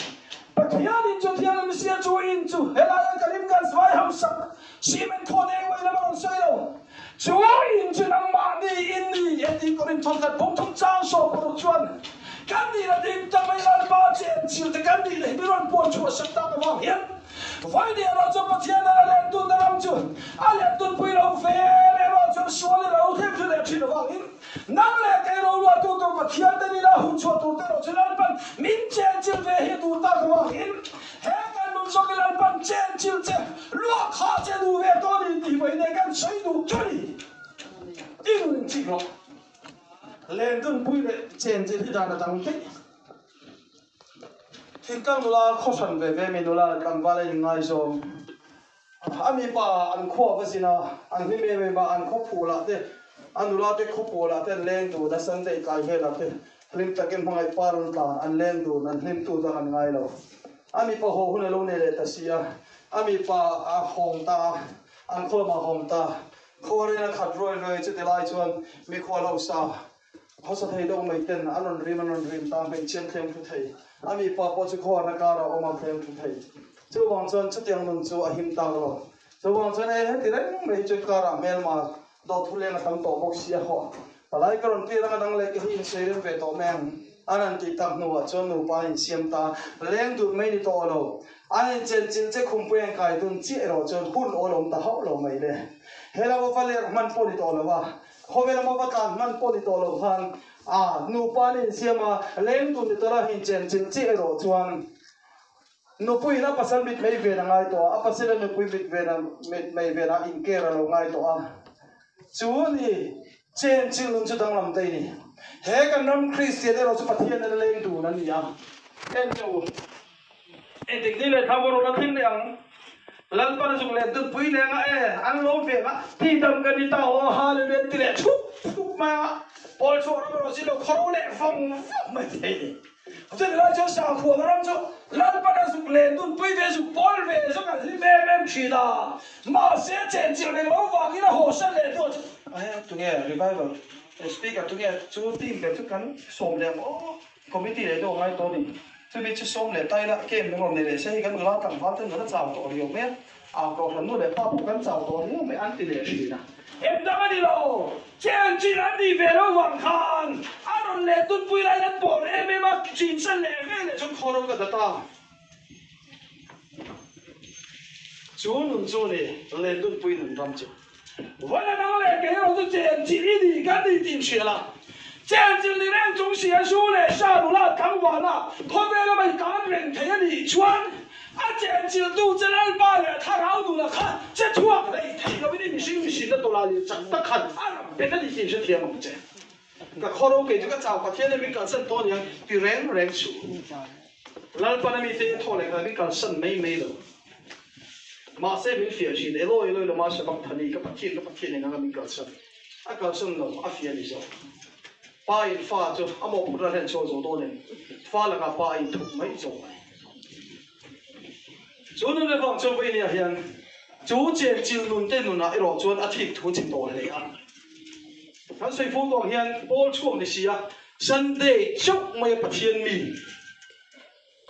Pathian in chu thian an sia chu in chu helaia Karim Ganj vai hausak cement khaw deng mai lam a rawn sawi lo. Chu in chu nangmahni in ni e tih Korinth thawnkhat phung thum chang 16 chuan kan nih la ding ta mai Lalpa chen chil te kan nih leh hi mi rawn puan chhuah sak tak avang hian Vawiin erawh chuan Pathian a la let dunna ram chu a let dunpui lo ve erawh chuan sual i lo thleng thlu leh thin avangin nang leh kei ro ruahtu tur Pathian te nila hun chhuah tur te erawh chu Lalpan min chenchilh ve hi duh tak avangin he kan nun zawk i Lalpan chenchilh che luah kha che duh ve tawh a ni tih vawiin e kan sawi duh chu a ni. I nun in chik rawh. Len dunpui leh chenchilh hi dan a dang daih. Thingtlang nula khaw hran ve ve mi nula leh tlangval a inngaizawm. A mipa an khua va zin a, an hlim em em a, an khaw phulah te, a nula te khaw pawlah te an leng dun a, Sunday tlai velah te hlim takin hmangaih par an tlan, an leng dun, an hlim tu dang an ngai lo. A mipa haw hun a lo nei leh ta si a. A mipa a hawng ta a, an khaw lamah a hawng ta. Khuarin a khat ruai ruai chuti lai chuan mikhual hausa hausa thei deuh mai ten an rawn rim an rawn rim ta, hmeichhia an thleng thu thei. A mipa pawh chu khuarna karah a awm a thleng thu thei. Chuvang chuan chutiang nun chu a him tak lo. Chuvang chuan e heti reng mai hi chu karah hmelma dawt thu leng a tam tawh bawk si a hawh. Palai ka rawn tir anga dang leh ke hi insawi rem ve tawh mai ang. An han tih tak hnuah chuan nupa an insiam ta. Leng dun mai ni tawh lo. An inchen chilh che khumpui an kai dun chiah erawh chuan hun awl awm ta hauh lo mai le. He lama va lerh hman pawh ni tawh lo a, khawvel lama va tlan hman pawh ni tawh lo khan a nupa an insiam a, leng dun ni tawh la inchen chilh chiah erawh chuan Nupuiin a pasal mit mei ven a ngai tawh a, a pasal a nupui mit ven a mit mei ven a inker a lo ngai tawh a. Chu ni chen chil nun chu danglam daih ni. He kan ram Kristian erawh chu Pathian in a leng dun a ni a. En teh u. Engtik ni leh thla rawh la thleng leh ang. Lalpan a zuk leh dutpui leng a e, an lo veng a, ti dam kan ni ta aw, hallelujah an ti leh thup thup mai a. Pawl chhuah ram erawh si lo khawro leh vawng vawng mai thei ni. Chutih lai chuan Sakhuana ram chu Lalpan a zuk len dunpui ve zuk pawl ve zawk an hlim em em thin a, mahse chenchilh reng lo vangin a hawsan leh hnuah chuan Ahe tunge revival speaker tunge chu team ber chu kan sawm leh ang aw committee leh deuh a ngai tawh a ni chumi chu sawm leh ta ila camp rawh nei leh se hei kan nula tlangval ten nula chau tawh riau mai a. A kohhran nu leh pa pawh kan chau tawh riau mai an ti leh thin a. Eng dang a ni lo, chen chin an nih ve lo vang khan a rawn leh tunpui laiin an pawl em em a, chin sen leh ve leh chuan khaw ro ka dat a. Chu nun chu ni leh tunpui nun ram chu. Vawiin nang leh kei erawh chu chen chin i ni kan ni tih hria la. Chen chin ni reng chung si a zu leh sa nula tlangvana khawvel a mai tan reng thei a nih chuan a chen chiltu che Lalpa leh Thlarau nula kha che chhuak hlei thei lovin i mihring mihrinna tawla leh chak tak khan a ram bet a ni tih hrethiam ang che. Ka khaw ro kei chu ka chau Pathian in min kalsan tawh aniang ti reng reng suh. Lalpan a mite thaw leh nghal min kalsan mai mai lo. Mahse min fiah thin, Eloi Eloi lama sabachthani, ka Pathian ka Pathian eng anga min kalsan? A kalsan lo, a fiah ni zawk. Pa in fa chu a mawhphurhna hlen chhuak zo dawn em? Fa lakah pa a inthup mai zawk a ni. Chu nun avang chuan vawiin ah hian chu chenchilh nun te nunah erawh chuan a thik thu chhe tawh hle a. Kan sawi fo tawh hian pawl chhuak ni si a, Sunday chauh maia Pathian mi,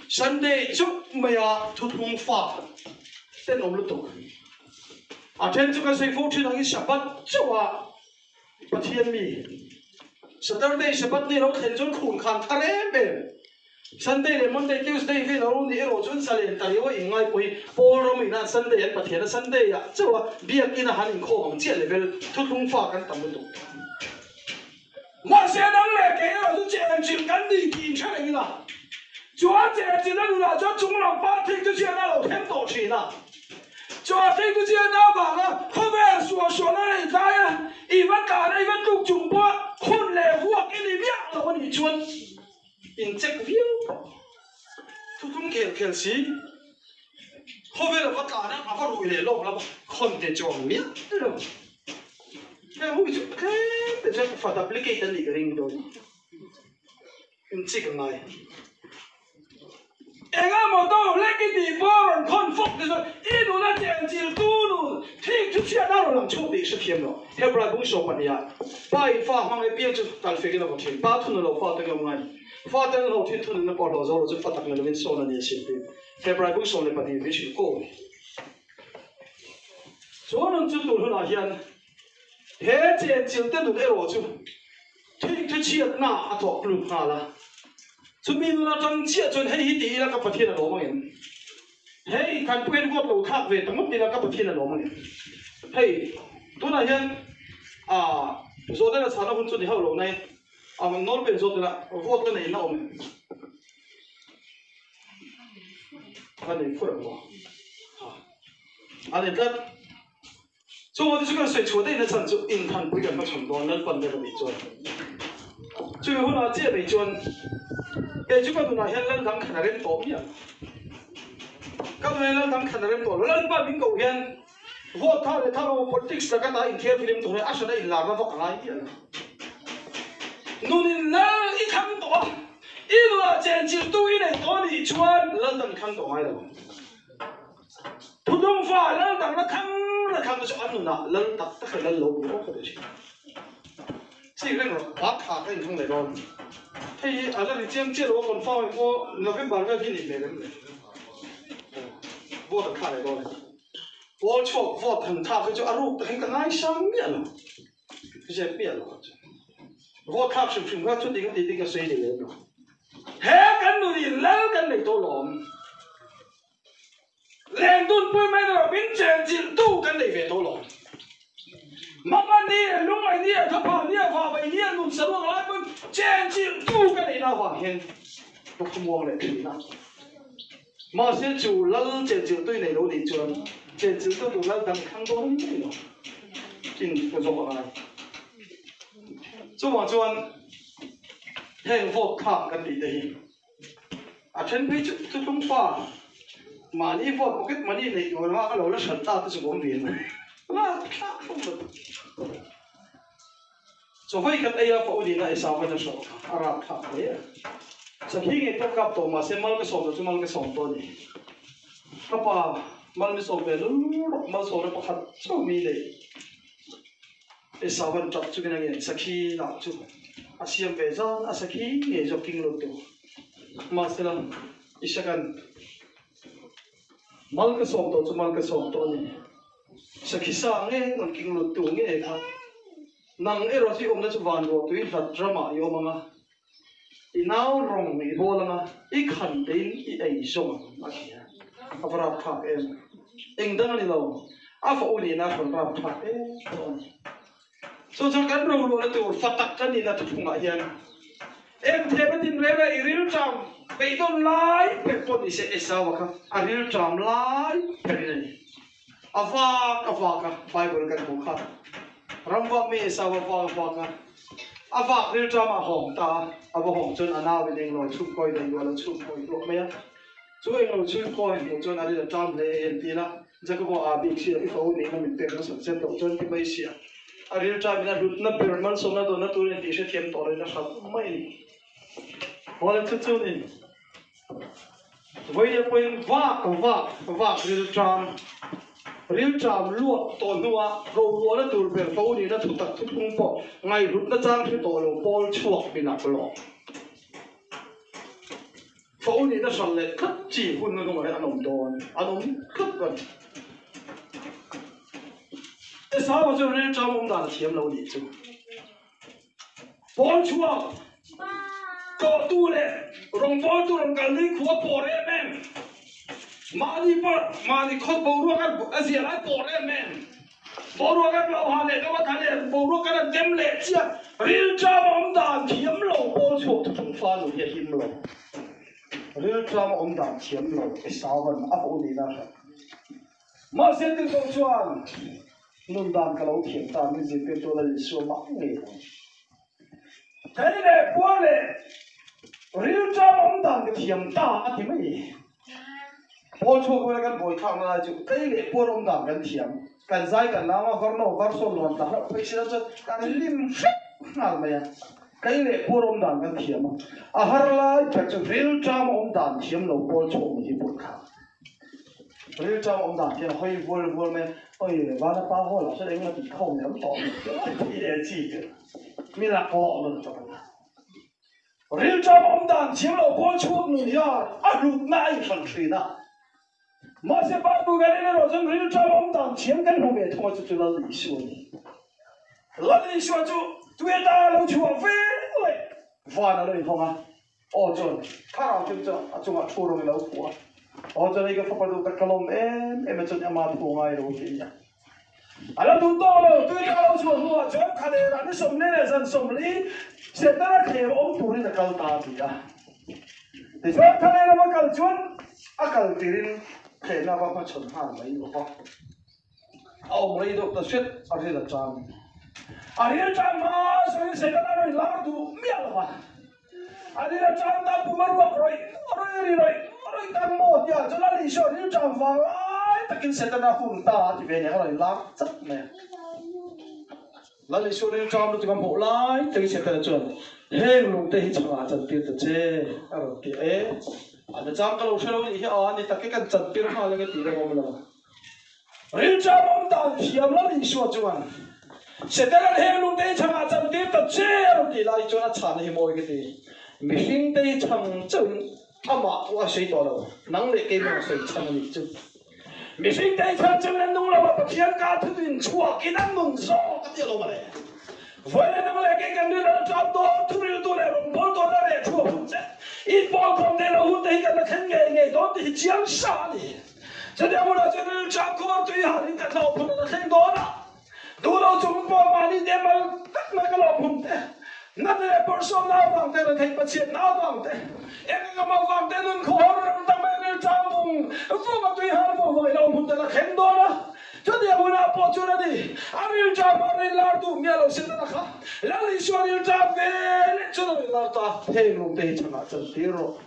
Sunday chauh maia thuthlung fa tenawm lutuk. A then chu kan sawi fo thin angin Shabbat chauha Pathian mi, Saturday Shabbat ni lo thlen chuan khun khan thar em em. Sunday leh Monday, Tuesday vel a ro ni erawh chuan zalen ta riau a inngai pawh hi Paul ram in a Sunday an Pathian a Sunday ah chauh a biakin a han inkhawm ang chiah level thuthlung fa kan tam lutuk. Mahse nang leh kei erawh chu chenchilh kan ni tih inhre reng ila, chuan chenchilh a nunah chuan chunglam pa thing chu chian a lo thleng tawh thin a. Chuan thing chu chian avanga khawvel sual sual a rei tlai a, i va tlan a, i va tluk chung pawh hun leh vuak i ni miah lo a nih chuan in check viau tawh. Thutlung khel khel si, khawvel a va tlan a, a va rui leh lawk lama khawn te chuang miah lo. Heng hui chu tlem te chuan fa duplicate an nih ka ring dawn. In chik a ngai. Enga motor hlek i tih pawh rawn khawn fawk te chuan i nuna chen chil tu nun thik chu chhiat a rawn lang chhuak tih i hrethiam lo. Hebrai bung sawm pahniha pa in fa hmang e piang chu kal fek in a vaw thin. Pa thun a lo fa te ngam ngai. Fa ten an ho thin thun an pawh hlawh zo lo chu fa tak ni lovin sawn a ni a sin tiin Hebrai bung 12 min hrilh ko. Chu nun chu tun hunah hian he chenchilh te nun erawh chu thing thu chhiatna a thawk lut nghal a. Chumi nun atang chiah chuan hei hi ti ila ka Pathian a lawm angem? Hei kan pu hian vote lo thlak ve ta ngawt ila ka Pathian a lawm angem? Hei tunah hian ah zawhna la chhana hun chu ni hauh lo nai a nawr pen zawt ila vote la neihna awm em? A nei phur ang maw? Ha. A ni tlat. Chungah te chu kan sawi chhuah daih na chhan chu inthanpui kan hmachhawn dawn Lalpan deuh a nih chuan. Chumi hunah chiah mai chuan kei chu ka nunah hian lal dang khan a rem tawh miah lo. Ka nunah hian lal dang khan a rem tawh lo. Lalpa min koh hian vote tha leh tha lo politics laka ta inthiar film tur hi a hran a inlarna vak a ngai miah lo. Nunin lal i thlang tawh a, i nunah chenchilhtu i nei tawh a nih chuan lal dang i thlang tawh ngai lo. fa lal dang la thang la thang te chu an nunah lal tak tak leh lal lo ni awk a ti thin. Chik reng rawh, bak thla ka inthlang leh dawn. Hei hi a la ri chiang chiah lo a, confirm em aw, November vel hi nih hmel em le? Vote an thlak leh dawn e. Pawl chhuak vote han thlak hi chu a ruk takin ka ngaisang miah lo. Zep miah lo chu. Vote thlak hrim hrim kha chu ding ti ding ka sawi ni lem lo. He kan nunin lal kan nei tawh lawm. Leng dun pui mai erawh min chenchilh tu kan nei ve tawh lo. Mama ni, lungai ni, thapha ni, vavai ni, nun saruak lai pawn chenchilh tu ka neihna avang hian ka khawmuang leh thin a. Mahse chu lal chenchilh tui nei lo nih chuan chenchilh tu tur lal dang i thlang dawn ngei lo. Chin ka zawk a ngai. Chuvang chuan heng vote thlak kan tih te hi A then phei chu thuthlung pa mahni vote pocket money neih tur anga ka lo la hran ta te chu ka awm ve mai. Lak thlak hlawm lo. Chaw vawi khat ei a fa u nihna i sau khan a hrawh kha a rap thlak hle a. Sakhi ngei pawh kap tawh mahse mal ka sawm lo chu mal ka sawm tawh a ni. Ka pa mal mi sawm ve lul rawh mal sawmna pakhat chauh mi nei. Esau an tap chungin a ngen sakhi lah chu a siam ve zan a sakhi ngei zawk king lo tur. Mahsela Isaka'n mal ka sawm tawh chu mal ka sawm tawh a ni. Sakhi sa nge rawn king lut tu nge kha? Nang erawh chu i awmna chu van ruah tui hlat ramah i awm ang a, i nau rawng i bawl ang a, i khan tein i ei zawng ang a ti a. A va rapthlak em! Eng dang a ni lo, a fa u nihna a rawn rapthlak em tawh a ni. Chu chuan kan roluahna tur fa tak kan nihna thuphungah hian eng them a din reng a, i rilṭam beidawn lai ber pawh ni se Esau-a kha a rilṭam lai berin a ni. A vak a vak a, Bible kan hmuh kha. Ram vak mi Esau a vak a vak a, a vak rilṭam a hawng ta a, a va hawng chuan a nau in englo chhum kawi daih duah lo chhum kawi duah mai a. Chu englo chhum kawi hmuh chuan a ril a ṭam hle e an ti la, Jacob-a a bik si a, i fa u nihna min pek nasat zet loh chuan ti mai si a. A rilṭam in a hlutna ber malsawmna dawnna tur in tih hrethiam tawh loin a hralh mai a ni. Hawla chu chu ni. Vawiin pawhin vak vak vak rilṭam rilṭam luak tawh hnua roluahna tur ber fo nihna thutak thuphung pawh ngaihhlutna chang hre tawh lo pawl chhuak mi laklawh fo nihna hran leh tlat chi hun hnungah hian an awm dawn an awm tlat a ni. Esau-a chuan rilṭam awm dan a thiam lo nih chu. Pawl chhuak tlawhtu leh rawngbawltu rawn kal ni khua pawr em em. Mahni pawh mahni khawt boruak a zia lai pawr em em. Boruak a hlauha leh deuh a tha leh boruak kan a dem leh chiah. Rilṭam a awm dan thiam lo pawl chhuak thuthlung fa nu hi a him lo. Rilṭam a awm dan thiam lo Esauvan a vo nihna a hria. Mahse Tito chuan nun dan ka lo thiam ta min zirtirtu la Isua mah ngei ang. Thei leh puar leh rilṭam awm dan ka thiam ta a ti mai. Pawl chhuak vela kan buai thlakna lai chu tlei leh puar awm dan kan thiam. Kan zai kan lam a, varno var sawn nuam ta hlauh phei sila chuan kan lim hrep nghal mai a. Tlei leh puar awm dan kan thiam a, a har lai ber chu rilṭam awm dan thiam lo pawl chhuak ni hi buai thlak. Rilṭam awm dan hian hawi vual vual mai a, Awi vana pa haw lah sawn engemaw tih khawm leh awm tawh ang tih leh chi chu mi laklawh nun tak a ni. Rilṭam awm dan thiam lo pawl chhuak nun hian a hlutna a inhran ṭhin a. Mahse Bible kan en erawh chuan rilṭam awm dan thiam kan hmu ve thung a, chu chu Lal Isua a ni. Lal Isua chu tuiata lo chhuah ve leh van a lo inhawng a. Aw chuan thlarau chu chu a chungah thu rawng i lo phuh a. Aw chuan hei ka fapa duh tak ka lawm em em a chuan ama thu ngai lo ti a nia. A la duh tawh lo, tui ka lo chhuah hnuah chuan khalerah ni 40 leh zan 40 Setana thlem awm turin a kal ta a ti a. Tichuan khaler ava kal chuan a kal tirin thlehna ava hmachhawn nghal mai bawk a. A awm rei deuh ta hret a ril a tan. A ril tan hma sawiin Setana rawn lar duh miah lo va. A ril a tan ta pum a ruak rawih rawih ri rawih rawih tan maw tia chuan a Isua ril tan vang lai takin Setana hun ta a ti ve nia a rawn lar chat mai a. Lal Isua ril tan lutuk a hmuh lai takin Setana chuan heng lungte hi chhangah chantir ta che a rawn ti a. E a nachang ka lo hre lo nih hi a ni tak e kan chantir nghal ange tih reng awm lo. Rilṭam awm dan thiam lo Isua chuan, Setana'n heng lungte hi chhangah chantir ta che a rawn tih lai chuan a chhahna hi mawi ka ti. Mihringte hi chhang chauhin amah pawh a sawi tawh lo, nang leh keimah a sawi chhan a nih chu. Mihringte hi chhang chauhin an nung lo a, Pathian ka thutin chhuakin an nun zawk a ti alawm a le. Vawiin nang leh kei kan ril a la ṭam dawn, thuriltu leh rawngbawltu an la reh thuak hun che. Inpawlkhawm theih loh hun te hi kan la thlen ngei ngei dawn tih hi chiang sa a ni. Chutiang hunah chuan ril ṭam khuar tui hanin ka hlauh phun a la thleng dawn a, duh lo chung pawh mahni te mal vek mai ka lawm hun te, natna leh pawrhsawmna avang te, retheih pachhiatna avang te, eng eng emaw avang te nun khuar ram tam mai ril ṭam vung vung a tui har vung vung i lo hun te la thleng dawn a. Chutiang hunah pawh chuan a ni, a ril ṭam a ril lar duh miah lo Setana kha Lal Isua ril ṭam ve leh chuan a ril lar ta. Heng lungte hi chhangah chantir rawh.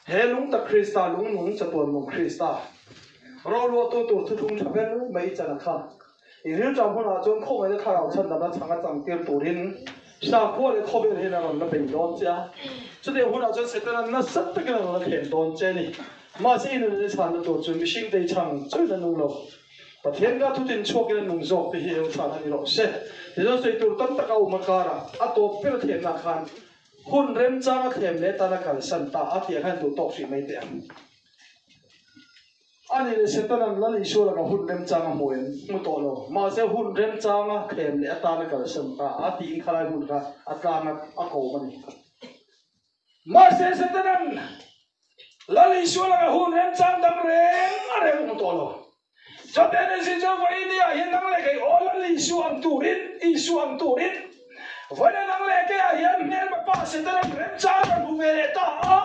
He lung tak Krista, lung nung chatuan nung Krista, roluahtu tur thuthlung tha ber mai i chan a kha. I rilṭam hunah chuan khawngaihna thlarau chhandamna chhang a changtir turin sakhua leh khawvel hian a rawn la bei dawn che a. Chutiang hunah chuan Setana nasa takin a rawn la thlem dawn che a ni. Mahse i nunna chhanna tur chu mihring te i chhang chauhin a nung lo. Pathian ka thutin chhuakin a nung zawk te hi eng chhan a ni rawh se. Tichuan sawi tur tam tak a awm a karah a tawp ber a thlemna khan Hun remchang a thlem leh tan a kalsan ta a tih ang hian duh tawk hrih mai teh ang. Ani leh Setana'n Lal Isua lakah hun remchang a hmu em? Hmu tawh lo. Mahse hun remchang a thlem leh atan a kalsan ta a tiin khalai hmun kha a tlang a a kawm a ni. Mahse Setana'n Lal Isua lakah hun remchang dang reng a reng hmu tawh lo. Chawhte ni si chu vawi ni ah hian nang leh kei aw Lal Isua ang turin, Isua ang turin, vawiin nang leh kei ah hian hmelma pa Setana'n remchang kan hmu ve leh ta a,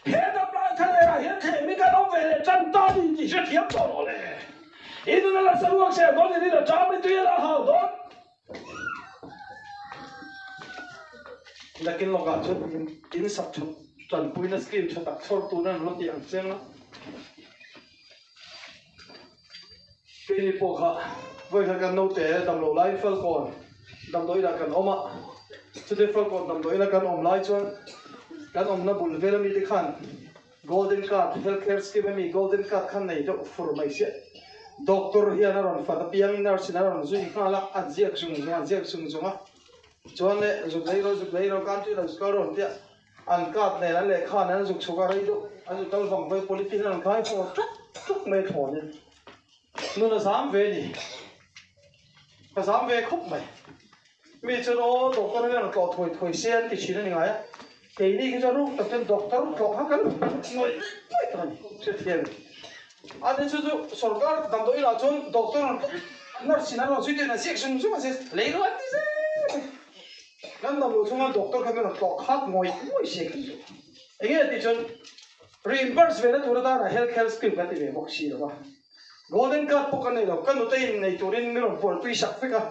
he damlai thlaleh ah hian thlem in kan awm ve leh tan ta ni tih hrethiam tawh rawh le. I nun a la saruak zel dawn, i rin a ṭam, i tui a la hau dawn. Nakin lawkah chuan in sak ṭhat ṭanpuina scheme ṭha tak chhawr tun an lo ti ang chiang a. Keini pawh kha vawikhat kan naute damloh laiin Falkawn damdawiinah kan awm a, chutia Falkawn damdawiina kan awm lai chuan kan awmna bul vel ami te khan Golden Card, Health Care Scheme ami Golden Card khan nei deuh fur mai sia. Doctor hian a rawn fat apiang nurse in a rawn zui nghal a, an ziak zung zung a, an ziak zung zung a. Chuan le zuk lei rawh, zuk lei rawh, country lo zuk kal rawh an ti a. An card nen an lehkha nen an zuk chhuk a, rei deuh an zuk kal vang vei polythene an rawn khai haw ṭuk ṭuk mai thlawnin nun a zam ve a ni. Ka zam ve khawp mai. Mi chuan aw doctor hian tlawh thuai thuai se an ti thin a ni ngai a, keini khi chuan ruk tak chuan doctor tlawh kha kan ngawih ngawih tak a ni, hrethiam em? Ani chu chu sorkar damdawi inah chuan doctor an nurse in an rawn zui thin a, ziak zung zung a zir lei rawh an ti zel mai. Kan damlo chunga doctor kha min rawn tlawh khat ngawih ngawih se kan duh. Enge tih chuan reimburse ve na tur atana health care scheme kan ti ve bawk si lo va. Golden card pawh ka nei lo, ka nute in nei turin min rawn buaipui sak vek a,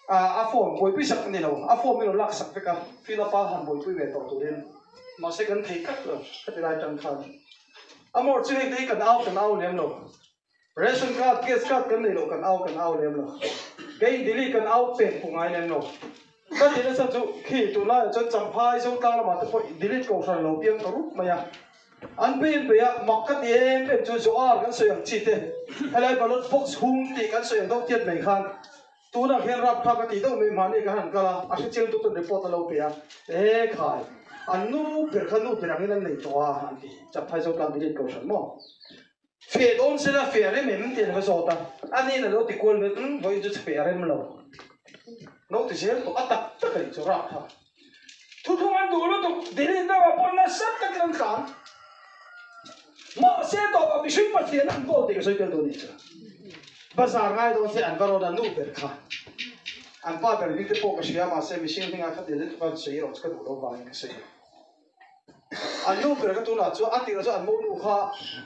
a form buaipui sak ka ni lo, a form min rawn lak sak vek a, fill up a han buaipui ve tawh turin, mahse kan thei tlat lo, khati lai tang khan amawr chu heng te hi kan au kan au lem lo, ration card, gas card kan nei loh kan au kan au lem lo, kei Delhi kan au pek pawh ngai lem lo, ka ti nasa chu khi tunlaiah chuan Champhai Zotlang lamah te pawh delete kohhran lo piang ta rup mai a. An pe in pe a, mak ka ti em em chu Zoar kan sawi ang chi te, helai ballot box hung tih kan sawi ang deuh tiat mai khan tunah khian rap kha ka tih deuh mai mahni ka han kal a, a hrechiang tu chuan report a lo pe a, e khai an nu ber kha nu ber angin an nei tawh a an ti, Champhai Zotlang Delete Kohhran maw? Feh dawn sela feh a rem em tih an va zawt a, aniin a lo ti kual mai umm vawiin chu feh a rem lo, lo ti zel tawh a tak tak a nih chu rap kha. Thuthung an duh lutuk, Delhi deuhah pawh nasa takin an tlan. Mahse tawpah mihring Pathian an kawl tih ka sawi tel dawn nih chu. Bazar ngai dawn se an va rawn a nu ber kha. An pa ber hming te pawh ka hria mahse mihring hmingah kha Delhi tuka an sawi erawh chu ka duh lo vangin ka sawi lo. An nu ber kha tunah chuan a tirah chuan an monu kha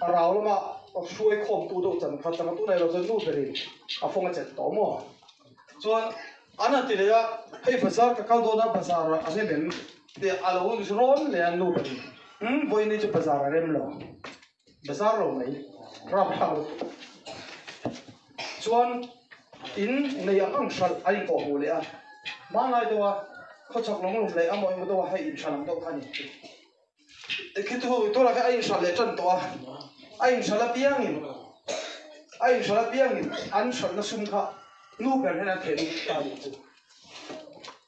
a rau lama hruai khawmtu deuh chan kha chang a tunah erawh chuan nu berin a fawng a chelh tawh maw. Chuan an han ti leh a, hei bazar ka kal dawn a, bazar a rem em? Tih a lo rawn leh a nu pahnih, umm vawiin chu bazar a rem lo, bazar lo mai, rapthlak lutuk. Chuan in nei ang ang hralh a inkawh hmuh leh a, hmanlai deuh a khawchhak lawng lum leh amaw emaw deuh a hei inhralh ang deuh kha a ni. Khi thu tunah khan a inhralh leh tan tawh a, a inhralh apiangin. A inhralh apiangin an hralhna sum kha nu ber hian an theh lut ta a nih chu.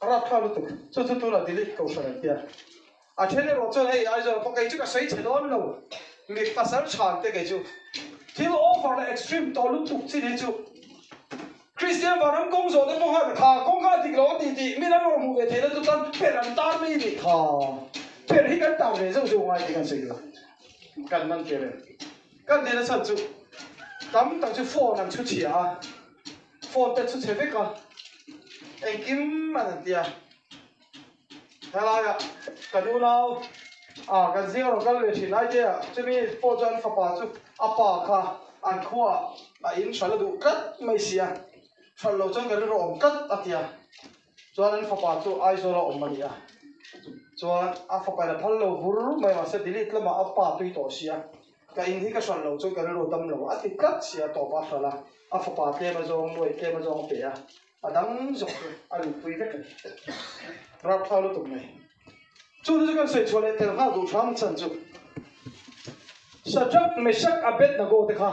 A rapthlak lutuk. Chu chu tunah delete kohhran an tia. A then erawh chuan hei Aizawl pawh kei chu ka sawi chhe dawn lo. Mi pasal chhan te kei chu thil over leh extreme tawh lutuk chin hi chu Kristian vanram kawng zawh te pawh khan kha kawng kha a dik lo a ti tih min an rawn hmuh ve theihna chu chuan per an tar mai a ni kha. Per hi kan tar ve zeuh zeuh ngai tih kan sawi lo. Kan man tir em? Kan tihna chhan chu tam tak chu phone an chhu chhia a, phone te chhu chhe vek a, engkim an han ti a. Helaiah kan unau ah kan zing a rawn kal ve thin ai te ah chumi pawh chuan fapa chu a pa kha an khuaah a in hralh a duh tlat mai si a, hralh loh chuan ka rilru awm tlat a ti a, chuan an fapa chu Aizawl a awm a ni a, chuan a fapa in a phal lo bur mai mahse delete lamah a pa tui tawh si a, ka in hi ka hralh loh chuan ka rilru dam lo a ti tlat si a tawp a hralh a, a fapa tlem azawng nuai tlem azawng a pe a. A dang zawk chu a luhpui vek a ni. Rapthau lutuk mai. Chu chu kan sawi chhuah leh tel nghal duh hram chan chu Shadrach, Meshach, Abednego te kha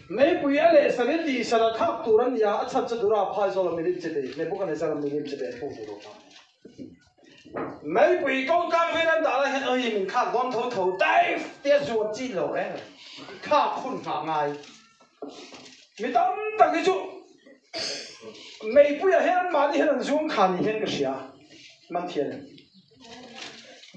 meipui a leh sal in tih sal a thlak tur an ni a, a chhan chu Dura phai zawla milim che bei, Nebuchadnezzar-a milim che bei an puk ve lo kha. Meipui ko tlang vel an dah lai hian oi min khak dawn tho tho dive tia zuan chi lo reng reng khak hun nghah ngai. Mi tam tak hi chu meipuiah hian anmahni hian an zuang kha ni hian ka hria man thian em.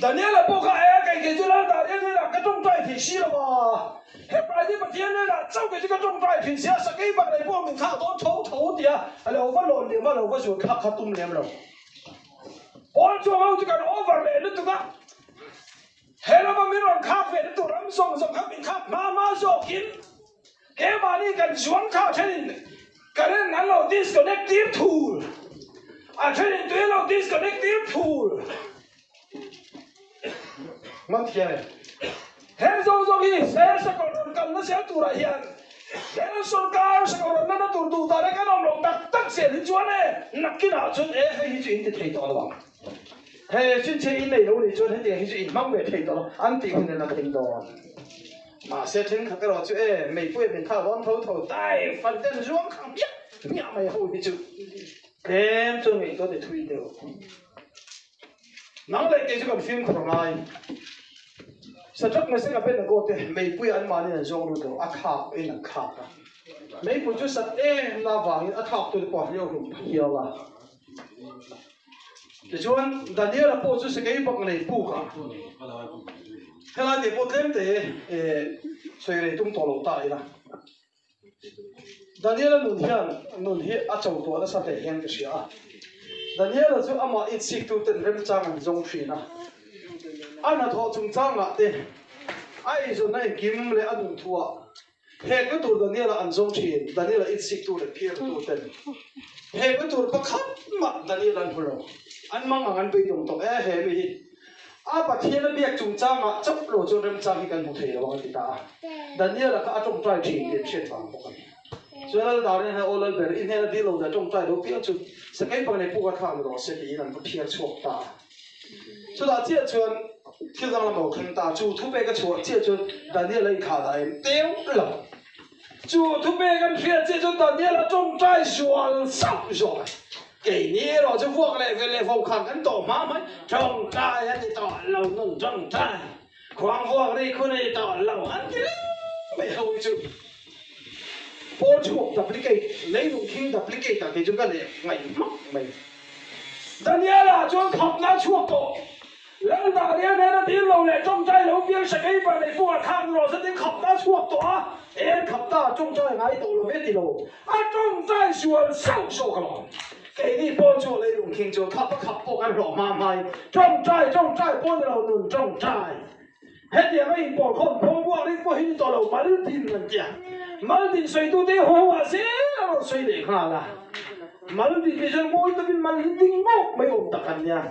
Daniela pawh kha e kei kei chu lal Daniel hnenah ka tawngtai thei si lo a, Hebrai te Pathian hnenah chauh kei chu ka tawngtai thin sia sakei bak lei pawh min khak dawn tho tho tia a lo va lawn lem a lo va zuan khak kha tum lem lo. Pawl chuang ho chu kan over leh lutuk a, he lama min rawn khak ve na tur ram zawng zawng kha min khak hma hma zawkin keimahni kan zuang kha a thenin current an lo disconnect tir thul, a thenin tui an lo disconnect tir thul. Man thiam em? Heng zawng zawng hi hel sakawr rawn kalna zel turah hian hel sawrkar sakawr rawn nana tur duh dan a kan awm loh tak tak zel hi chuan e nakinah chuan e hei hi chu in ti thei tawh lo ang. He chinchhe in nei lo nih chuan hetiang hi chu in hmang ve thei tawh lo an tih hun in a thleng dawn. Mahse thenkhat erawh chu e meipui a min thah dawn tho tho dai fan ten zuang khang hmiah hmiah mai ho hi chu tlem chuan ngaihtuah ti thui deuh. Nang leh kei chu kan fimkhur a ngai. Shadrach, Meshach, Abednego te meipui an mahni an zawng lut lo, a thlak in an thlak a. Meipui chu sat em na vangin a thlak tute pawh a hliau hlum phiau a. Tichuan Daniel-a pawh chu sakei bak nei puk a. Helai te pawh tlem te sawi rei tum tawh lo ta ila. Daniela nun hian nun hi a cho tuah nasa hle hian ka hria a. Daniela chu amah insiktu ten remchang an zawng thin a. A hnathawh chungchangah te, a eizawnna engkim leh a nun thuah hekna tur Daniela an zawng thin. Daniela insiktu leh phiartu ten hekna tur pakhat mah Daniela an hmu lo. An mang ang an beidawng tawh e he mi hi. A Pathian a biak chungchangah chauh lo chuan remchang hi kan hmu thei lo ang a ti ta a. Daniel-a kha a tawngtai thin tih an hriat vang bawk a ni. Chuan Lal Darian hian, Aw Lalber, i hnena dil lo leh tawngtai lo piang chu sakei pang leh puk a thlak ni rawh se tiin an va phiar chhuak ta a. Chutah chiah chuan thil danglam a lo thleng ta a, chu thupek a chhuah chiah chuan Daniel-a inthlah dah em teu lo. Chu thupek an hriat chiah chuan Daniel-a tawngtai zual sauh zawk a. Keini erawh chu vuak leh ve leh vo khan kan tawh hma mai, tawngtai a ti tawh lo nun tawngtai, khuang vuak ri khu nei tawh lo an ti reng mai ho hi chu pawl chhuak duplicate, leilung thing duplicate ah kei chu ka leh ngaih hmak mai. Daniela chuan khapna a chhuak tawh. Lal Daniel nen a dil lo leh tawngtai lo piang sakei bar nei pawh a thlak rawh zatin khap ta chhuak tawh a, en khap ta tawngtai ngai tawh lo ve ti lo, a tawngtai sual sauh zawk alawm. Keini pawh chu leilung khing chu khap a khap pawh kan hlawh hma hmai, tawngtai tawngtai pawh ni lo nun tawngtai. Hetiang a inpawh khawm phawng buak ring pawh hi ni tawh lo mal din an tia. Mal din sawitute hi haw haw ah zel a rawn sawi leh nghal a. Mal din hi chuan mawi takin mal hi ding mawk mai awm tak an nia.